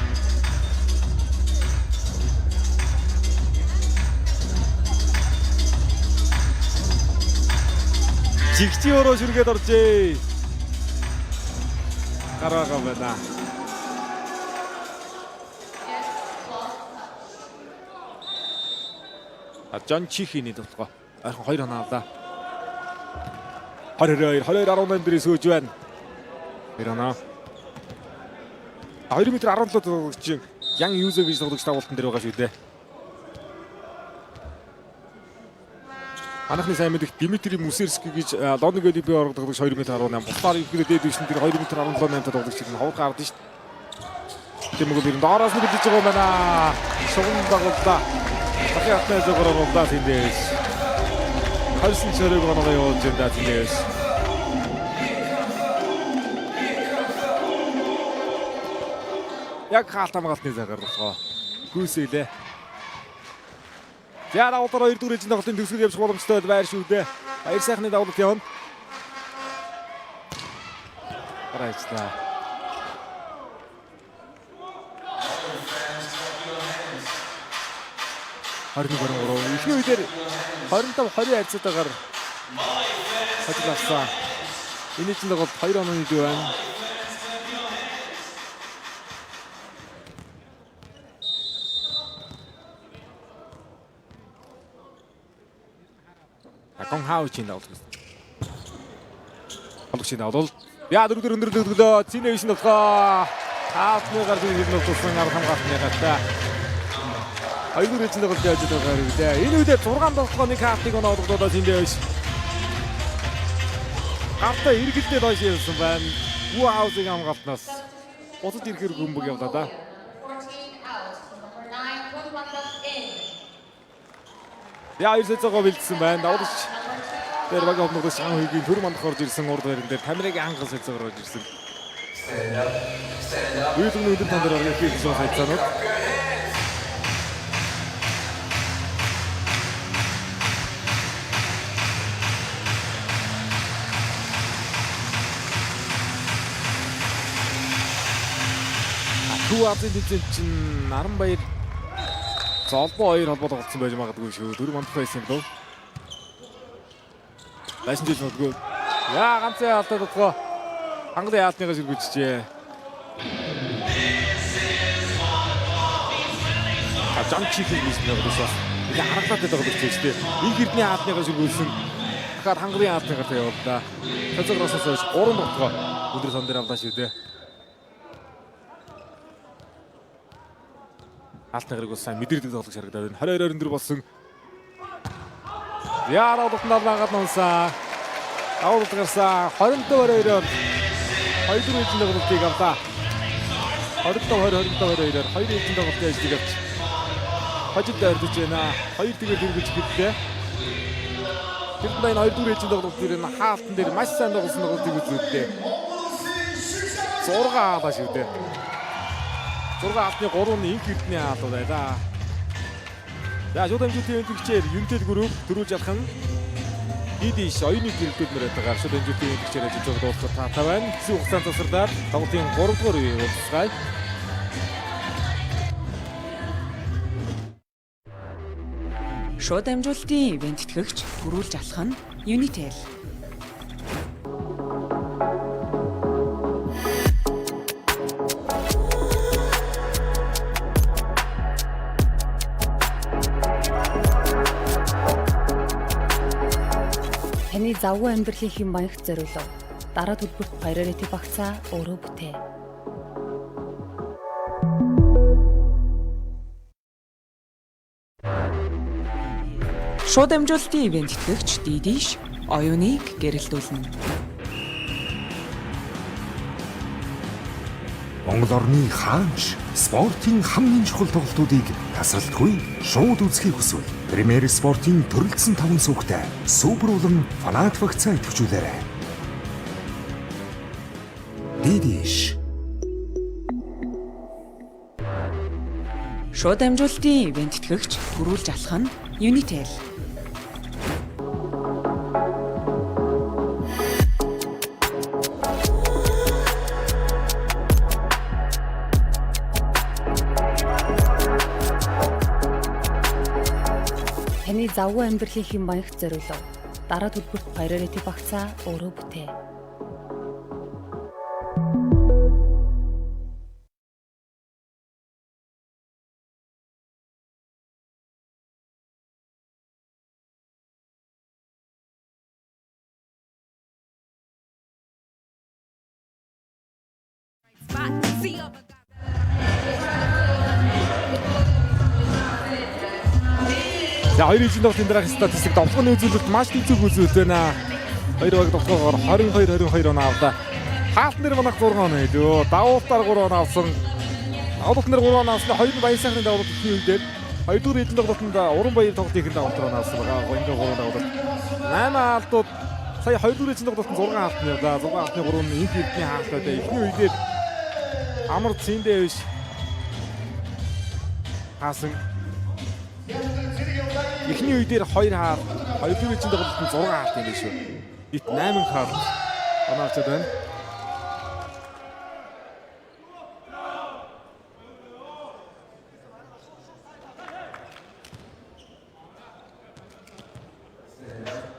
Жигчийн өрөө шүргээд оржээ. Гар байгаа байна. Жон Чихиний тоглогоо. Ойрхон 2 оноо авлаа. 22 22 18 дээр сүүж байна. 2 оноо. 2 м 17 тоглогч Ян Юзэ гэж тоглогч дагуултан дээр байгаа шүү дээ. Манайхны сайн мэдих Дмитрий Мусерский гэж Лондон гэлибийн орог тоглогч 2 м 18. Бусдаар ерөнхийдөө дээд түвшин дээр 2 м 17 8 тоглогч нь ховор гардаг шүү дээ. Тэмээг бэр доороос нь бэлдэж байгаа юм байна. Шугам дагууллаа. Захын хатны зөөр оруулаа тэндээс. 20 чөрөг оноогоо явуулж байна тэндээс. Яг хаалт хамгаалтны цагаар болохоо. Гүйсэлээ. За давуулаар 2 дугаар ээлжийн тоглолтын төгсгөл явчих боломжтой байр шүү дээ. Баяр сайхны давуулалт явна. Гараачлаа. 21 23. Эхний үеэр 25 20 харьцаатайгаар хожил авсан. Энэ чинь тоглолт 2 онооны дүү байна. Гон хаучийн давуулт. Тоглогчийн давуулт. Яа дөрөв өндөр дөрөвлөө. Цинэ биш нөхөө. Хаалтны гар зүйн хэрнээ тулсан арга хамгаалтны гартаа. Хоёрдугаар ээлжийн тоглолт яаж байгаа юм бэ? Энэ үедээ 6 тоглохоо нэг хаалтыг оноо олгодоо тэндээ биш. Гартаа эргэлдээ доош явсан байна. Вүү хаусыг хамгаалтнаас буцаж ирэхээр гүмбэг явлаа да. Яа 9-цогоо бэлдсэн байна. Давуулч дээр багийн хобногдож ан хуйгийн төр мандах орж ирсэн урд байран дээр Тамирыг анган солилцоогоор орж ирсэн. Үеийн өндөр тон дээр орох хийх солилцоонууд. Төв Азийн тэмцээнд чинь Наранбаяр золбоо 2 холбоо тоглолцсон байж магадгүй шүү. Дөрөв мандах байсан юм болов. Дайсан жил магадгүй. Яа ганцын алдаа дотгоо хангалын яалтныгаа сэргүүжжээ. Жан чихэл биш нэг бас. Ингээ хараглаад байдаг тоглогч шүү дээ. Инх эрдний хаалтныгаа сэргүүлсэн. Дахиад хангалын яалтныгаар явууллаа. Цэцэг росоос хойш 3 дотгоо өндөр сон дээр авлаа шүү дээ. Хаалтны гарыг бас сайн мэдэрдэг тоглогч харагдаад байна. 22 24 болсон. Яа давуултанд авлаагаад нунсаа. Давуулт гарсан. 25 22-оор 2 дөрөв ээлжийн тоглолтыг авлаа. 25 20 25 22-оор 2 ээлжийн тоглолтын ажлыг авч хожид ойртож байна. 2 тэгээр дөрвөж эхэллээ. Тэр дундаа энэ 2 дөрөв ээлжийн тоглолт дээр энэ хаалтан дээр маш сайн тоглосон тоглолтыг үзүүллээ. 6 хаалаа шүү дээ. 6 хаалтны 3 нь инх эрдний хаалууд байлаа. За шууд амжилтын өнтгчээр Юнтэл Group дөрүүлж алах нь Дидиш оюуны гэрэлтүүд мөрөд байгаа. Шууд амжилтын өнтгчээр ажиллаж байгаа дуусах таатай байна. Хэсэг хугацаанд тусардаад тоглолтын 3 дугаар үеийг уулзцгаая. Шууд амжуултын ивент тэтгэгч төрүүлж алах нь Unitel. Таны завгүй амьдралын хэм маягт зориулав. Дараа төлбөрт Priority багцаа өөрөө бүтээ. Шууд амжуултын ивент тэтгэгч Дидиш оюуныг гэрэлтүүлнэ. Монгол орны хаанч спортын хамгийн чухал тоглолтуудыг тасралтгүй шууд үзэхийг хүсвэл Premier Спортын төрөлцсөн таван сувагтай супер болон фанат вакцаа идэвхжүүлээрэй. Дидиш. Шууд дамжуулалтын ивээн тэтгэгч төрүүлж алах нь Unitel. Таны завгүй амьдралын хэм маягт зориулав. Дараа төлбөрт Priority багцаа өөрөө бүтээ. За, хоёр ижин тоглолтын дараах статистик довтлогын үзүүлэлт маш тэнцвэг үзүүлэлт байна. Хоёр баг довтлогоор 22 22 оноо авлаа. Хаалтан дээр манайх 6 оноо илүү. Давуултаар 3 оноо авсан. Давуултан дээр 3 оноо авсан. Хоёр нь Баян сайхны давуулт ихний үе дээр. Хоёрдугаар ижин тоглолтод Уран баяр тоглолтын ихэнд давуултаар оноо авсан байгаа. Гоёнгийн 3 давуулт. 8 хаалтууд сая хоёрдугаар ижин тоглолтод 6 хаалт нь явлаа. 6 хаалтны 3 нь инх эрдний хаалт байлаа. Эхний үе дээр амар цэндээ биш. Хаасан. Эхний үе дээр 2 хаалт, хоёрдугаар үеийн тоглолтод 6 хаалт юм биш үү? Нийт 8 хаалт оноо авчаад байна.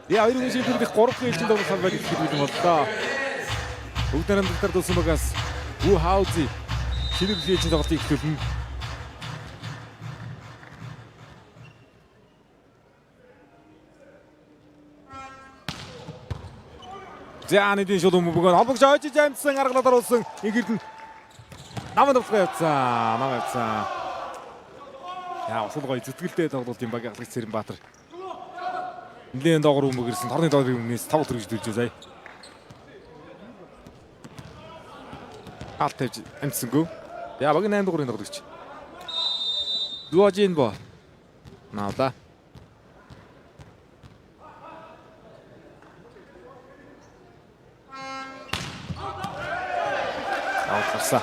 Яа, хоёр хүн шийдвэрлэх 3 дахь ээлжийн тоглолт салбарыг эхлэх юм боллоо. Бүгд найрамдагтар дуусан багаас Ву Хаузи шийдвэрлэлийн ээлжийн тоглолтыг эхлүүлнэ. За, нэгэн шууд бөгөөд холбогч ойжиж амжсан аргалаад оруулсан. Ингэрдэн намайг довтлогоо явцсан. Намайг явцсан. Яа, усул гоё зүтгэлтэй тоглолт юм багийн ахлагч Цэрэнбаатар. Нилээн доогор бөмбөг ирсэн. Торны доогрын өмнөөс тоглолт үргэлжлүүлж заяа. Хаалт тавьж амжсангүй. Яа, багийн 8 дугаарыг тоглогч. Дуажин бо. Наавла. Авалгарсан.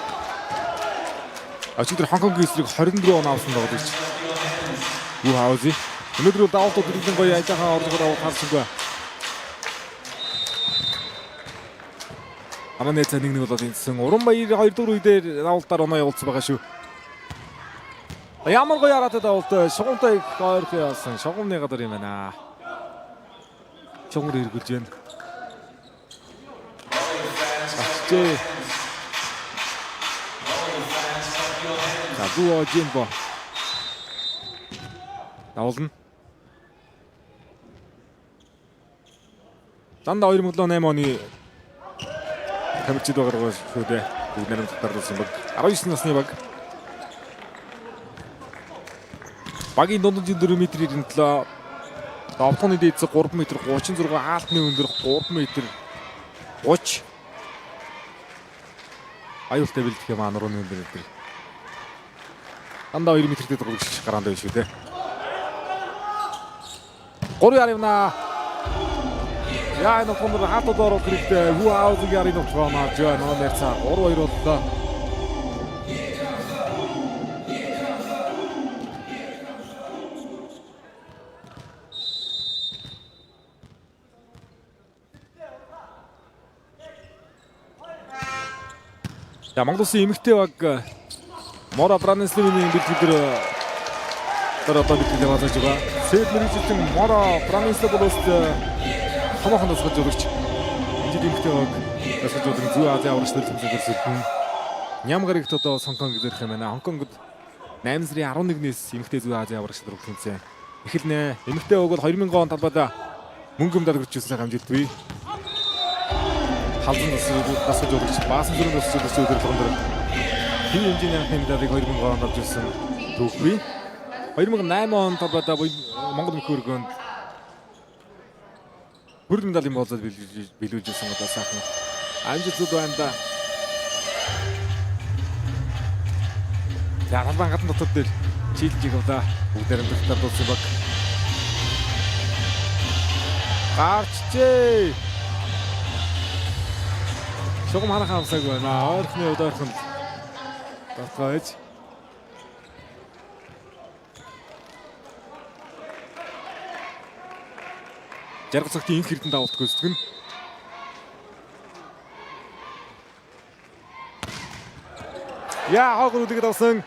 Өчигдөр Хонконгийн эсрэг 24 оноо авсан тоглогч. Ву Хаузи. Өнөөдөр бол давалтууд бүрэн гоё ажаахан орлогоор авах харсангүй. Аманы цай 1-1 болоод эндсэн. Уран баяр 2 дугаар үе дээр давалтаар оноо явуулсан байгаа шүү. Ямар гоё хараатай давалт. Шугамтай их ойрхон явсан. Шугамны гадар юм байна. Шугамар эргүүлж байна. Ачжээ. За, Дуо Жинбо. Давуулна. Дандаа 2008 оны тамирчид байгаа шүү дээ. Бүгд найрамд татарлуулсан баг. 19 насны баг. Багийн дундажийн 4 м 97. Довтлогын дээд 3 м 36, хаалтны өндөр 3 м 30. Аюултай бэлдэх юм аа нурууны өндөр энэ. Дандаа 2 м-тэй тоглогч гараанд байна шүү дээ. 3 яривна. Яа, энэ тоглолтод хаалтууд оруулах хэрэгтэй. Хүү Хаузыг ярын тоглоом авч байна. Ноо нэрцаа 3-2 боллоо. За, Монгол Улсын эмэгтэй баг Мора Браниславийн бэлтгэл дээр одоо бэлтгэл явуулж байгаа. Сэд мэргэжилтэн Мора Бранислав бол томоохон дасгал жуулагч. Энэ жил эмэгтэй баг дасгал жуулагч Зүүн Азийн аврагч нар тэмцээнд өрсөлдөн. Ням гарагт одоо Хонконг зэрэх юм байна. Хонконгод 8 сарын 11-ээс эмэгтэй Зүүн Азийн аврагч нар тэмцээн эхэлнэ. Эмэгтэй баг бол 2000 он талбайд мөнгө медаль хүрчсэн сайхан амжилт бий. Халзан дасгал жуулагч, Баасан зүрэн дасгал жуулагч удирдлагын дээр хэв хэмжээний анхны медалийг 2000 онд авч ирсэн түүх бий. 2008 он талбайд Монгол мөнх өргөөнд хүрд медалийн болзоод биелүүлж ирсэн одоо сайхан амжилтууд байна да. За, талбайн гадна дотор дээр чийлж явлаа. Бүгдээр нь дотор дулсан баг. Гарчжээ. Шугам харах авсаагүй байна. Ойрхны хувьд ойрхон дотгойж. Жаргал цагтын инх эрдэнэ давалт гүйцэтгэн. Яа, хоогор үдэгэд авсан.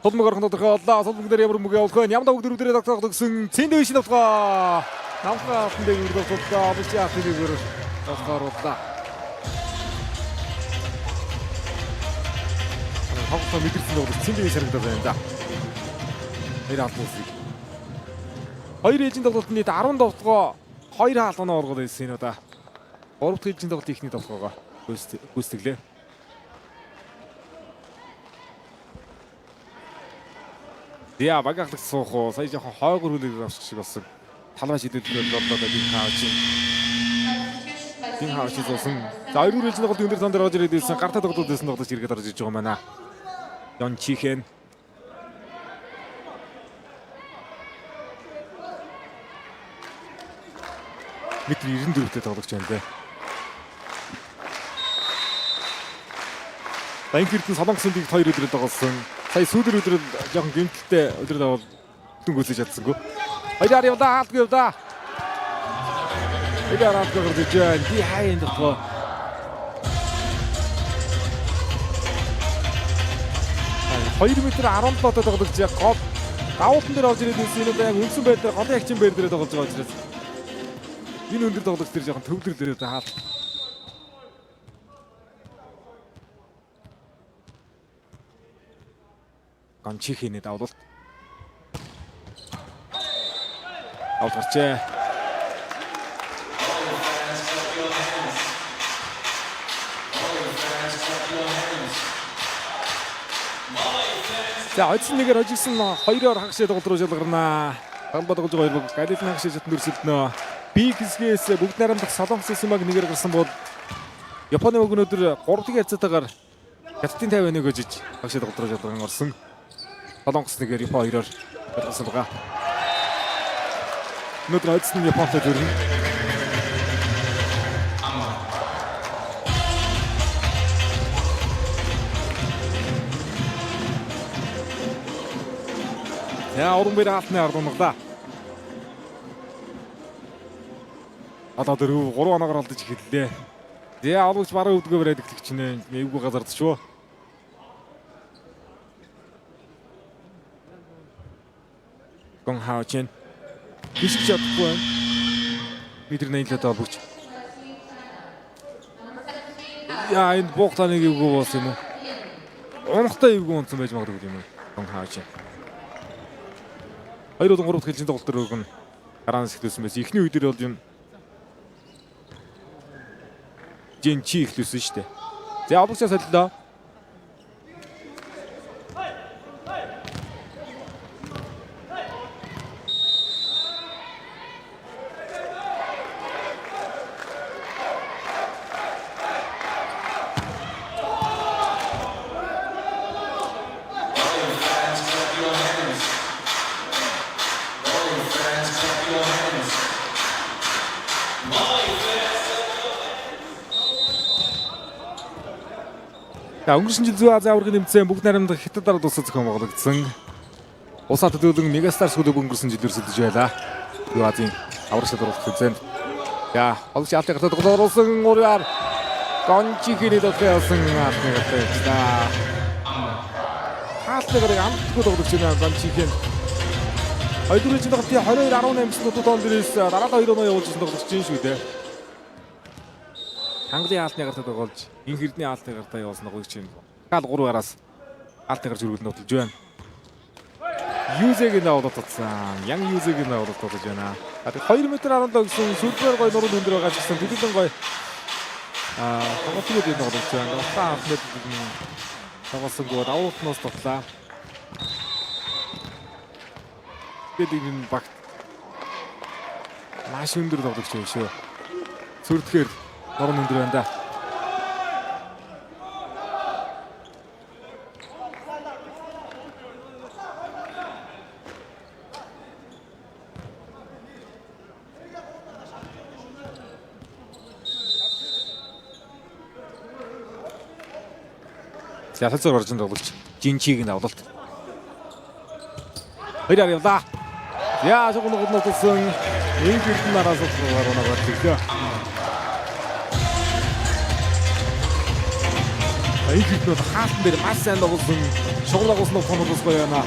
Тулмаг орхон тодорхой боллоо. Тулмаг дээр ямар мөг явуулах вэ? Ямдаа бүгд дөрөвдөрөө тогтоох гэсэн цэнд дэвш довтгоо. Намхаа алтан дээр үргэлж тулгаа. Обч алтан дээр довтгоо орууллаа. Тоглолтоо мэдэрсэн тоглолт цэнд дэвш харагдаад байна да. Хоёр албан үсэг. Хоёр ээлжийн тоглолтод нийт 10 довтгоо 2 хаалганаа оруулаад ирсэн энэ удаа. 3 дахь ээлжийн тоглолт ихний довтгоогоо гүйцэтгэлээ. Яа, баг ахлах суух уу? Сая жоохон хойгор хүлээг авчих шиг болсон. Талбай шийдвэрлэл боллоо дин хаач. Дин хаач суусан. За, хоёр ээлжийн тоглолт өндөр тон дээр орж ирээд ирсэн. Гартаа тоглолт байсан тоглож иргээд орж иж байгаа юм байна. Ян Чихэн. Метр 94-тэй тоглогч байна дээ. За, инх эрдэнэ Солонгосын лигт 2 өдрөд тоглосон. Сая сүүдэр өдрөд жоохон гэмтэлтэй өдрөд авал дүн гүйцэж чадсангүй. Хоёроор явлаа, хаалтгүй явлаа. Хоёроор хаалтгүй гарч иж байна. Би хаяа дотгоо. 2 м 17-той тоглогч яг гол давуултан дээр орж ирээд ирсэн. Энэ удаа яг үндсэн байр дээр голын агчин байр дээр тоглож байгаа учраас энэ өндөр тоглогч дээр жоохон төвлөрөл ирээд хаалт. Гончихины давлалт. Авалт гарчээ. За, хоцсон нэгээр хожигсон хоёроор хагас тоглолт руу шалгарнаа. Талбай тоглож байгаа хоёр баг Галилын хагас шатанд өрсөлдөнө. Би хэсгээс бүгд найрамдах Солонгос улсын баг нэгээр гарсан бол Японы баг өнөөдөр 3 дахь харьцаатаагаар Хятадын 51 хожиж хагас тоглолт руу шалгаран орсон. Солонгос нэгээр, Япон хоёроор ялгарсан байгаа. Өнөөдөр хоцсон нь Японтой төрнө. За, уран бэр хаалтны ард унглаа. Одоо 4 3 оноогоор алдаж эхэллээ. За, олгож баруун өвдгөө бариад эхлэх чинь эвгүй газард шүү. Гон хаачин. Бишгч чадахгүй байна. Метр 87 олгож. Яа, энд буухтаа нэг эвгүй болсон юм уу? Унахтаа эвгүй унтсан байж магадгүй юм уу? Гон хаачин. 2 болон 3 дахь хэлжийн тоглолт дээр өгөн гараанаас эхлүүлсэн байсан. Эхний үе дээр бол юм Жин чи эхлүүлсэн шүү дээ. За, олгочоо солилоо. За, өнгөрсөн жил Зүүн Азийн аваргын тэмцээн бүгд найрамдах Хятад ард улсад зохион байгуулагдсан. Улсаа төлөөлөн Мегастарс клуб өнгөрсөн жил өрсөлдөж байлаа. Зүүн Азийн аварга шалралт тэмцээнд. За, олгч алты гартаа тоглолт оруулсан ураар Гончихийн дотор явсан алты гартаа явчлаа. Хаалтны гарыг амтгүй тоглогч юм Гончихийн. Хоёрдугаар жилийн тоглолтын 22-18 гэсэн дутуу тон дээрээс дараалал 2 оноо явуулсан тоглогч юм шүү дээ. Хангалын хаалтны гартаа тоглож, инх эрдний хаалтны гартаа явуулсан тоглогч юм. Гал 3 гараас хаалтны гарч өргөлд тоглож байна. Юзегийн давуулалт татсан. Ян Юзегийн давуулалт татаж байна. А тэг 2 м 17 гэсэн сүлбэр гой нуруунд өндөр байгаа ч гэсэн төлөвлөн гой тоглолтууд энэ тоглож байна. Улаан анхнад тоглосонгүй давуултнаас дутлаа. Тэгээд энэ багт маш өндөр тоглогч юм шүү. Сүрдэхээр нуруунд өндөр байна да. Ялцаар орж тоглогч Жинчиг нь авлалт. Хоёроор явлаа. За шугам нутсан инх эрдэнэ нараас гаруунаа өглөө. Инх эрдэнэ бол хаалтан дээр маш сайн тоглосон. Шугам тоглосон тонолос гоё байна.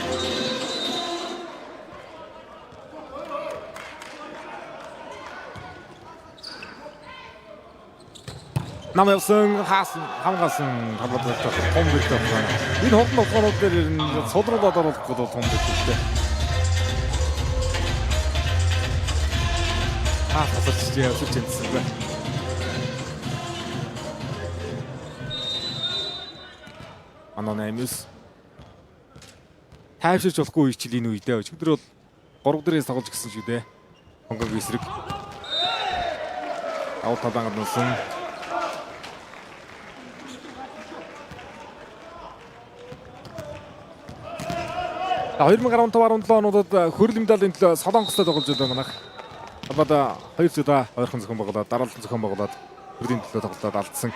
Нам явсан хаасан хамгаалсан талбай том гэртэй байна. Энэ хурдан утгаанууд дээр нь судруудад оруулахгүй бол том гэртэй. Хаа тасарч явж чэнцсэн бэ. Анонymous тайвширч болохгүй үеч энэ үедээ. Өчигдөр бол 3 дээрээс тоглож гисэн шүү дээ. Хонконг эсрэг. Давуу талаан гаднасан. За 2015 17 онуудад хөрөл медалийн төлөө Солонгостой тоглож байлаа манайх. Талбайд хоёр зүйдээ ойрхон зохион байгуулад, дараалан зохион байгуулад хөрлийн төлөө тоглолтод алдсан.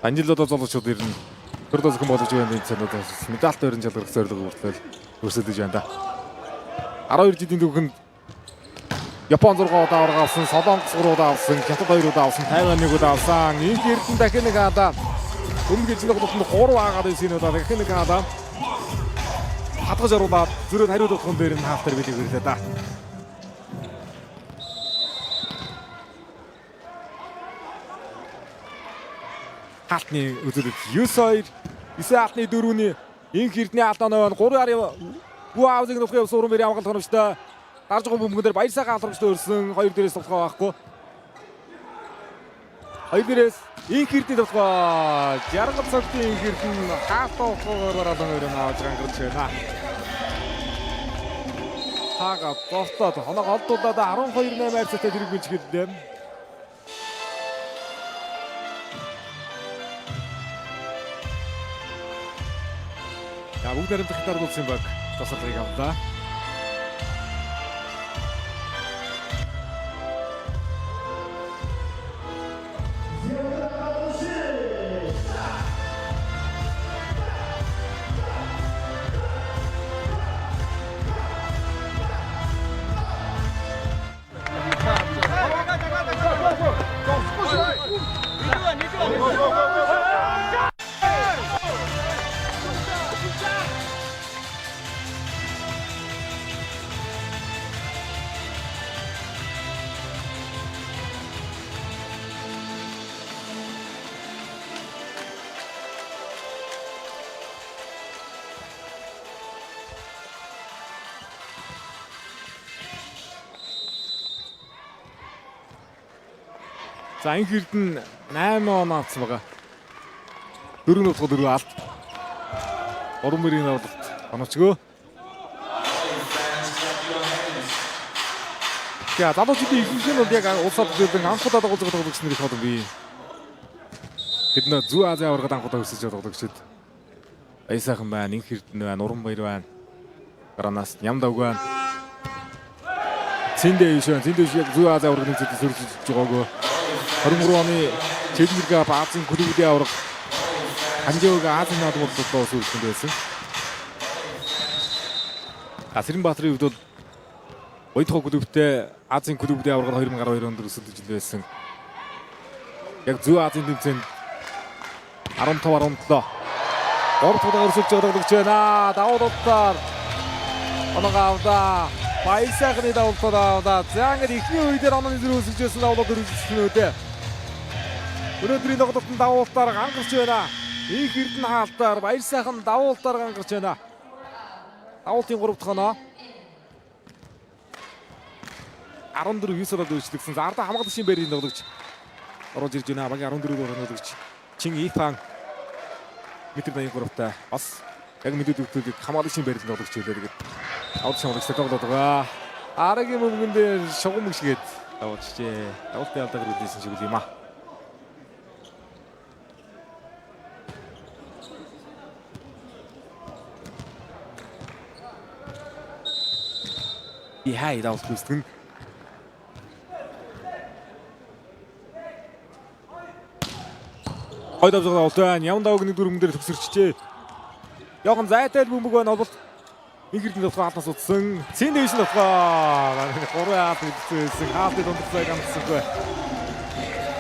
Анжил одоо золгочууд ирнэ. Хөрдөө зохион байгуулж байгаа энэ цэнүүд медальт өрн шалгарах зорилго хүртэл өрсөлдөж байна да. 12 жилийн түүхэнд Япон 6 удаа аварга авсан, Солонгос 3 удаа авсан, Хятад 2 удаа авсан, Тайван 1 удаа авсан. Инх Эрдэнэ дахин нэг хадаа. Өмнөх жилийн тоглолтод 3 аагаад байсан энэ удаа дахин нэг хадаа. Хадгаж оруулаад зөрөөд хариу дотгон дээр нь хаалтар билег ирлээ да. Хаалтны үзүүлэлт 9-2, 9 хаалтны дөрөвний Инх Эрдэнэ алдаа нөө 3 арын бүх аавзыг нөхөх явсан уран бэрийн хамгаалах хономжтой. Дарж байгаа бөмбөгөн дээр баяр сайхан алхамжтай өрсөн. Хоёр дээрээс тоглох байхгүй. Хоёр дээрээс Инх Эрдэнэ тоглох. Жаргал цагтын Инх Эрдэнэ хаалтаа ухаагаар бараалан өрөө авч гарч байна. Хаага зовтоод хоног олдуулаад 12-8 хайрцагтай тэрэг бэлжгэлээ. За бүгд наримдах даруулсан баг тасалгыг авлаа. За Инх Эрдэнэ 8 он авсан байгаа. 4 нутгаа 4 алт. Уран мөрийн авалт оновчгөө. За залуучуудын ихэнх нь бол яг улсад төлөөлөн анх удаа тоглож байгаа тоглогч нар их олон бий. Тэд нөө Зүүн Азийн аваргад анх удаа өсөж байгаа тоглогчид. Баяр сайхан байна, Инх Эрдэнэ байна, Уран баяр байна. Гаранаас Нямдаг байна. Цэндэ биш байна. Цэндэ биш яг Зүүн Азийн аваргын зүйлд сөрөж байгаагүй. 23 оны Челленжер Кап Азийн клубүүдийн аварга Ханжоог Азийн наадмууд одоо сөрөлдөнд байсан. Сэрэнбаатарын хувьд бол Уйдхоо клубтэй Азийн клубүүдийн аваргаар 2012 онд өрсөлдөж байсан. Яг Зүүн Азийн тэмцээнд 15 17 3 дахь удаа өрсөлдөж байгаа тоглогч байна. Давуу талаар оног авдаа. Баяр сайхны давуу талаар авдаа. За ингээд эхний үе дээр онооны зэрэг өсөж байсан давуу тал өрсөлдөж үүдээ. Өнөөдрийн тоглолтод давуу талаар гангарч байна. Инх Эрдэнэ хаалтаар баяр сайхан давуу талаар гангарч байна. Давуултын 3 дахь оноо. 14 9 удаад үйлчлэгдсэн. За ардаа хамгаалагчийн байрны тоглогч оруулж ирж байна. Багийн 14 дугаар тоглогч Чин Ифан метр 83-тай бас яг мэдээд өгдөлийг хамгаалагчийн байрны тоглогч байлаа. Тэгээд авч хамгаалагчтай тоглоод байгаа. Арагийн бөмбөгөн дээр шугам шигээд давуулжээ. Давуултын алдаагаар үлдээсэн шиг юм аа. Хай давуулт гүйцэтгэн. Гой давж байгаа байна. Явн давг нэг дөрвөн дээр төгсөрчжээ. Жохон зайтай бөмбөг байна. Олболт нэг хэрдэн довтлоо хаалтнаас утсан. Цэн дэвш нь довтлоо. Гурван хаалт үлдсэн. Хаалтын дундцайг амтсангүй.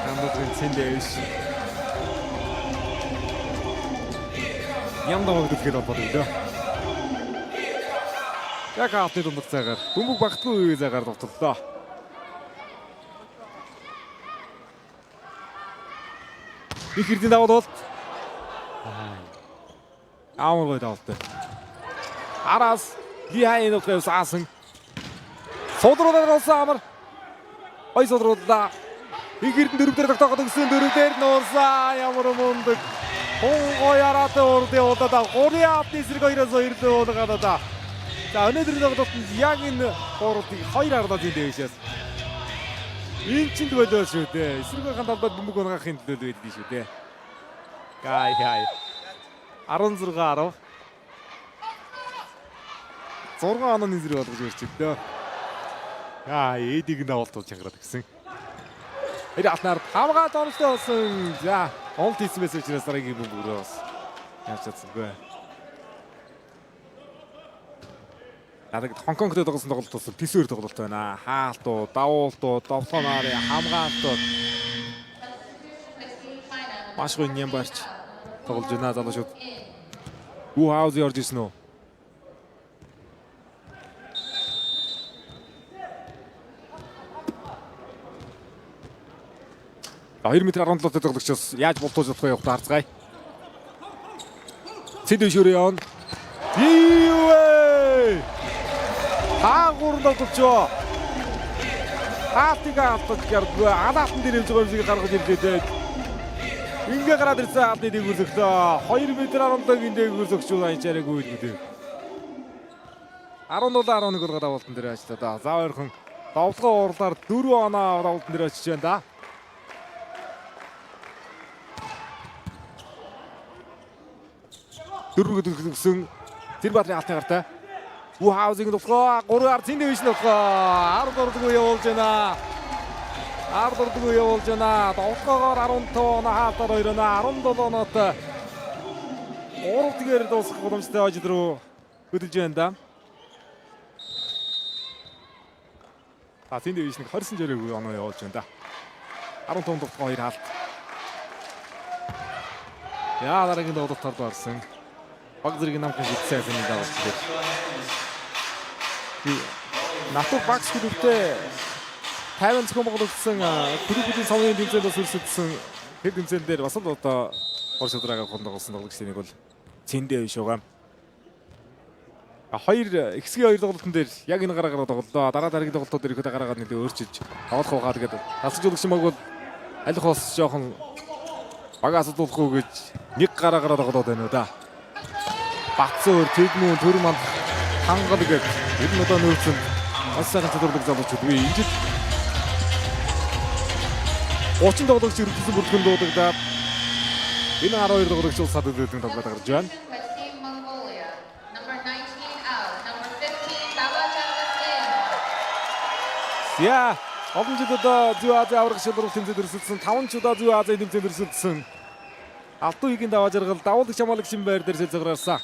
Хамдын цэн дэвш. Ям давг дэлгээд олбоод өглөө. Яг хаалтын дундцайгаар бөмбөг багтгүй зайгаар довтлоо. Их хэрдэн даваад болт. Амар гоё давалтай. Араас Лихайн довтлоо аасан. Содруулаад болсон амар. Ой содрууллаа. Их хэрдэн дөрөв дээр тогтоогод өгсөн, дөрөв дээр нуурсан. Ямар мундаг. Хун гоё араатай урд явуулаад 3 аавны эсрэг 2-оос 2 лөө уулгаад да. За өнөөдрийн тоглолтод яг энэ гурвыг хоёр арлаа зин дэвшээс. Энэ чинь болоо шүү дээ. Эсрэг талбайд бөмбөг унгахын төлөө байдаг шүү дээ. Гай хай. 16 10. 6 онооны зэрэг болгож ирчихлээ. Яа, эдийг давалт болж чангараад гисэн. Тэр алтнаар хамгаалт оновчтой болсон. За, онолт хийсэн байсан учраас дараагийн бөмбөг рүү бас явж чадсангүй. Дараагийн Хонконгт тоглосон тоглолт бас төсөөр тоглолт байна. Хаалтуу, давуултуу, довлооноор хамгаалтууд. Маш гоё нямбарч тоглож байна залуучууд. Гүү хауз орж ирсэн үү? За 2 м 17 тоглогчоос яаж болтууж болох вэ явах харцгаая. Цэд дэвшөөрөө явна. Ивэ! Хаа гурван тоглолцоо. Хаалтыг алдаж гардгүй. Алаалтан дээр явж байгаа юм шиг гаргаж ирлээ дээ. Ингээ гараад ирсэн хаалтны дээгүүр зөглөө. 2 м 17-гийн дээгүүр зөгчүүл анчаараагүй үлдээ. 17 11 болгоод давалтан дээр ажиллаа да. За ойрхон довлогоо уурлаар 4 оноо давалтан дээр очиж байна да. Дөрөв өгсөн Зэр Баатрын алтны гартай. Бүү хаузыг довлогоо 3 ар зин дэвш довлогоо 16 дугаар явуулж байна. 16 дугаар явуулж байна. Довлогоогоор 15 оноо хаалтаар 2 оноо 17 оноотой 3 дахьээр дуусгах боломжтой хожид рүү хөдөлж байна да. А зин дэвш нэг 20 жирэг оноо явуулж байна да. 15 довлогоо 2 хаалт. Яа дараагийн тоглолтоор орсон. Баг зэрэг намхан шидсэн сайсны давалт дээр. Натур Багс клубтэй 50 зохион байгуулагдсан клубүүдийн сувгийн тэмцээнд бас өрсөлдсөн. Тэр тэмцээн дээр бас л одоо гол шудраг авах тоглосон тоглогчдын нэг бол Цэндэ биш байгаа. Хоёр хэсгийн хоёр тоглолтын дээр яг энэ гараагаар тоглолоо. Дараа дараагийн тоглолтууд дээр ихэд гараагаар нэлээд өөрчилж тоглох байгаа. Тэгээд тасалжуулагч маг бол аль хос жоохон баг асуудалгүй гэж нэг гараагаар тоглоод байна уу да. Батцөөр Тэдмүүн төр манд хангал гэж ер нь одоо нөөцөнд бас сайхан чадварлаг залуучууд бий. Энэ жил 30 тоглогч өргөдсөн бүртгэн дуудагдаад энэ 12 тоглогч улс сад өдөртөн тоглоод гарч байна. By Team Mongolia. Number 19 out. Number 15 Davaajargal in. Яа, олон жил одоо Зүүн Азийн аварга шалралт тэмцээнд өрсөлдсөн 5 ч удаа Зүүн Азийн тэмцээнд өрсөлдсөн. Алтан үеийн даваа жаргал давуулагч хамгаалагчийн байр дээр сэлзэг гарсан.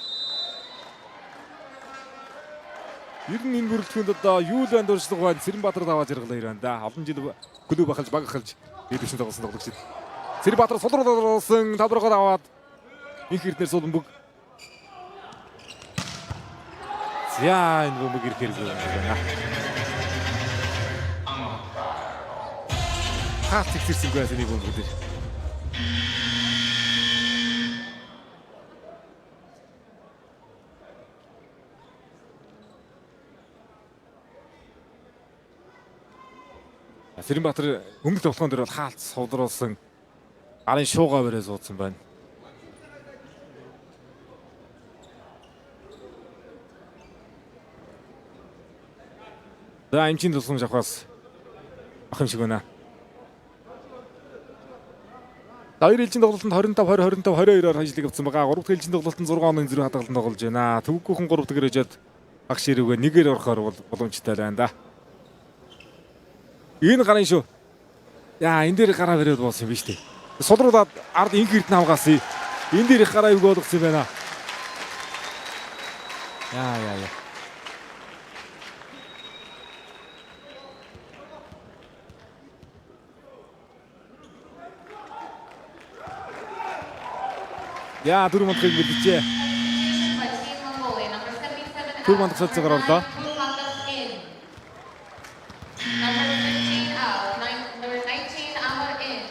Ер нь энэ бүрэлдэхүүнд одоо юу л байна дуршлага байна. Цэрэнбаатар даваа жаргал хоёр байна да. Олон жил клуб ахалж баг ахалж дээд түвшинд тоглосон тоглогч. Цэрэнбаатар сулруулсан таврагоор аваад инх эрднэр сул бөмбөг. За энэ бөмбөг ирэхээр юм байна. Хаалт зэгсэрсэнгүй байсан нэг бөмбөг дээр. Цэрэнбаатар өмнөх тоглоом дээр бол хаалт сувдруулсан гарын шуугаа бариа суудсан байна. За эмчийн тусламж авахаас ах юм шиг байна. За хоёр ээлжийн тоглолтод 25 20 25 22-оор хожлыг авсан байгаа. Гурав дахь ээлжийн тоглолтод 6 онооны зэрэг хадгалан тоглож байна. Төвөггүйхэн 3 дахь ирээд багш ирүүгээ нэгээр орохоор боломжтой байна да. Энэ гарын шүү. Яа энэ дээр гараа бариад болсон юм биш үү? Сулруулаад ард инх эрдэнэ хамгаалсан. Энэ дээр их гараа юг болгосон юм байна. Яа яа яа. Яа, дөрөв мандахыг бэлджээ. By Team Mongolia, number 77 Түр out, мандах солилцоогоор орлоо. number 9, in. Number 15 out, number 19 Amar in.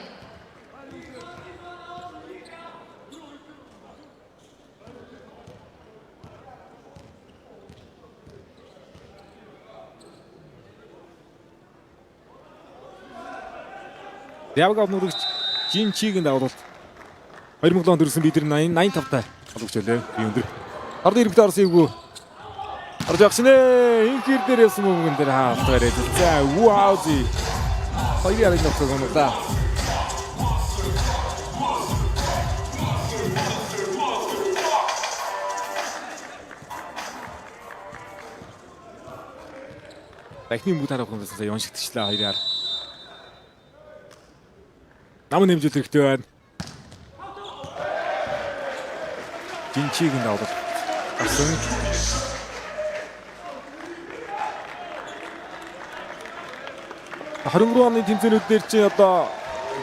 Явг обнуудагч Жин Чигийн давуулалт 2007 онд төрсэн бид нар 80 85 тааологч байлээ. Би өндөр. Орд иргэд орсон эвгүй. Орж явах шинэ. Инх ир дээр явсан бөмбөгөн дээр хаалт бариад. За, Ваузи. Хоёрын арга нөхцөл гонолаа. Дахны бөмбөг тарах юм байсан сая уншигдчихлаа хоёрын ар. Нам нэмжүүлэх хэрэгтэй байна. Жинчиг энэ давлал гарсан. 23 оны тэмцээнүүд дээр чи одоо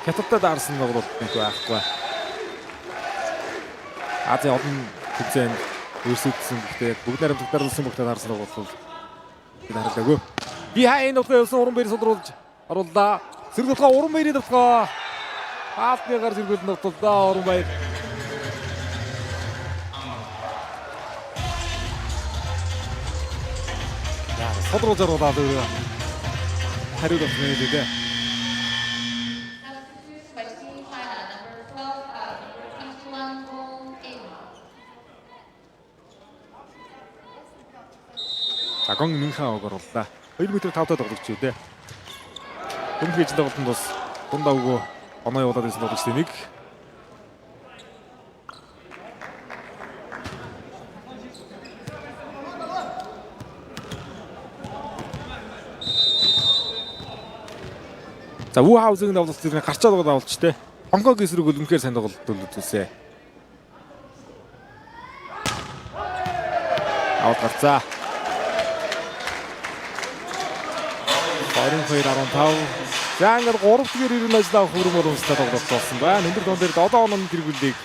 хятадтай даарсан тоглолт нэг байхгүй. Азийн олон тэмцээнд өрсөлдсөн, гэхдээ яг бүгд наримтагдарлсан бүгдээ даарсан тоглолт бол бид харлаагүй. Би хаа энэ тоглолт явсан уран баяр содруулж орууллаа. Сэрэг тоглоо уран баярын тоглоо. Хаалтны гар сэргүүл тоглолоо уран баяр. Яа, содруулж оруулаад өөрөө хариуд авсан юм лээ. Substitution by Team China, number 12 out, number 21 Gong in. За, гон Минхаа ог орууллаа. 2 м 5 таа тоглогч үү дээ. Өмнөх ээлжийн тоглолтод бас дунд авгүй оноо явуулаад байсан тоглогчдын нэг. За, Вүү хаузын давлалт зэрэг гарчаад байгаа давлч те. Хонконг эсрэг бол үнэхээр сайн тоглолт үзүүлсэ. Аваад гарцаа. 22-15. За, ингээд 3 дахь ирэн ажил авах хөрөм боломжтой тоглолт болсон байна. Өндөр дон дээр 7 онооны тэргүүллийг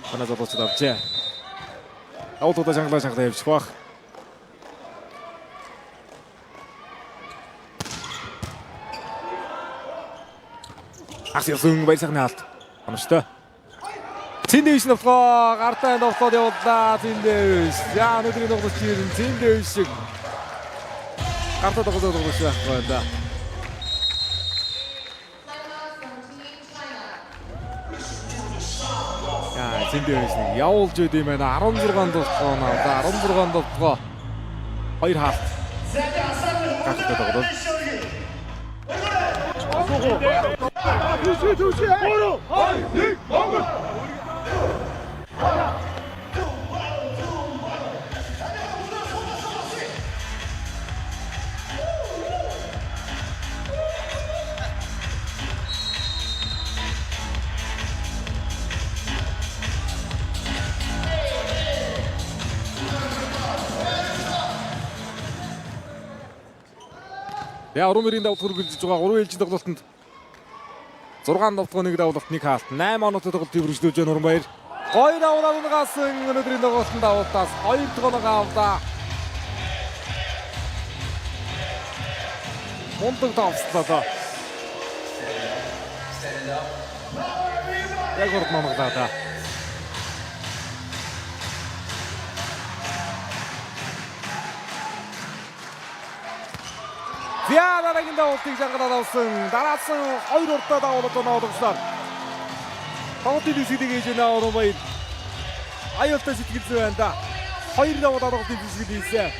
манай залуучууд авчээ. Давтуудаа шангалаа шангалаа явчих бах. Ас явсан баяр сайхны хаалт. Оновчтой. Цэндэ биш новтлоо гартаа новтлоод явууллаа. Цэндэ биш. За, өнөөдрийн тоглогч ирэн Цэндэ биш шиг. Гартаа тоглож тоглож байхгүй байна да. Timeout from Team China. Яа, Цэндэ биш нэг явуулж өгд юм байна. 16 довтлоо навлаа. 16 довтлоо. Хоёр хаалт. Гартаа тоглоод. 3 2 1 Монгол. Я, уран мөрийн давлт үргэлжлэж байгаа 3 ээлжийн тоглолтод 6 давтгаа 1 давлалт 1 хаалт 8 оноотой тоглолтыг үргэлжлүүлж байна уран баяр. Хоёр давлаад унгасан өнөөдрийн тоглолтод давлтаас 2 дахь оноогоо авлаа. Мундаг давслаа. Яг урд монголаа да. За, дараагийн давуултыг жаргалаад авсан. Дараалсан хоёр урдаа давуулаад оноо олгосноор. Тоглолтын хэсгийг хийж байна уран баяр. Аюултай сэтгэл зүй байна да. Хоёр давуулаад тоглолтын хэсгийг хийсэн.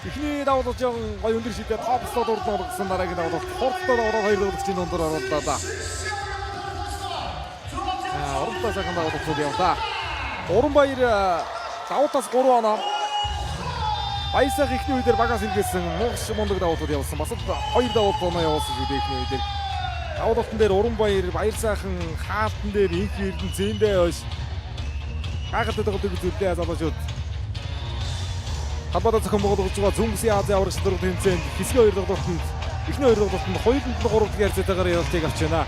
Эхний давуулалт жоохон гоё өндөр шидэ топ слот урд олгосон, дараагийн давуулалт хурдтай давуулаад хоёр тоглогчийн дундор орууллаа да. Аа, урамтай сайхан давуулалтууд явлаа. Уран баяр давуултаас 3 оноо. Баясаг эхний үеэр багаас илгээсэн мууш мундаг давуултууд явуулсан. Бас л хоёр давуулт оноо явуулсан шүү дээ эхний үеэр. Давуулалтан дээр уран баяр, баяр сайхан, хаалтан дээр инх эрдэн зэндээ ойш. Гайхалтай тоглолтыг үзүүллээ залуучууд. Холбоотой зохион байгуулж байгаа Зүнгүсийн Азийн аврагч дөрөв тэмцээнд хэсгийн хоёр тоглолтод эхний хоёр тоглолтод хоёуланд нь 3 дахь харьцаатайгаар ялалтыг авч байна.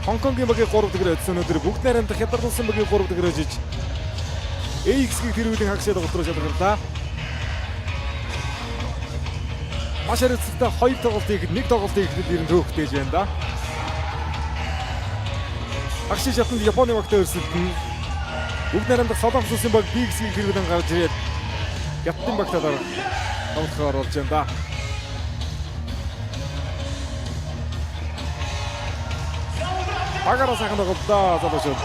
Хонконгийн багийг 3 дахь өдсөн өнөөдөр бүгд найрамдах Хятад улсын багийг 3 дахь өжиж AX-ийг тэргүүлэн хагшаа тоглолт руу шалгарлаа. Маш хариуцлагатай хоёр тоглолтыг нэг тоглолтыг ихэд ер нь төөхтэй байна да. Хагшийн шатанд Японы багтай өрсөлдөн. Бүгд найрамдах Солонгос улсын баг BX-ийг тэргүүлэн гарч ирээд Хятадын багтай тоглохоор болж байна да. Багаараа сайхан тоглолтоо залуучууд.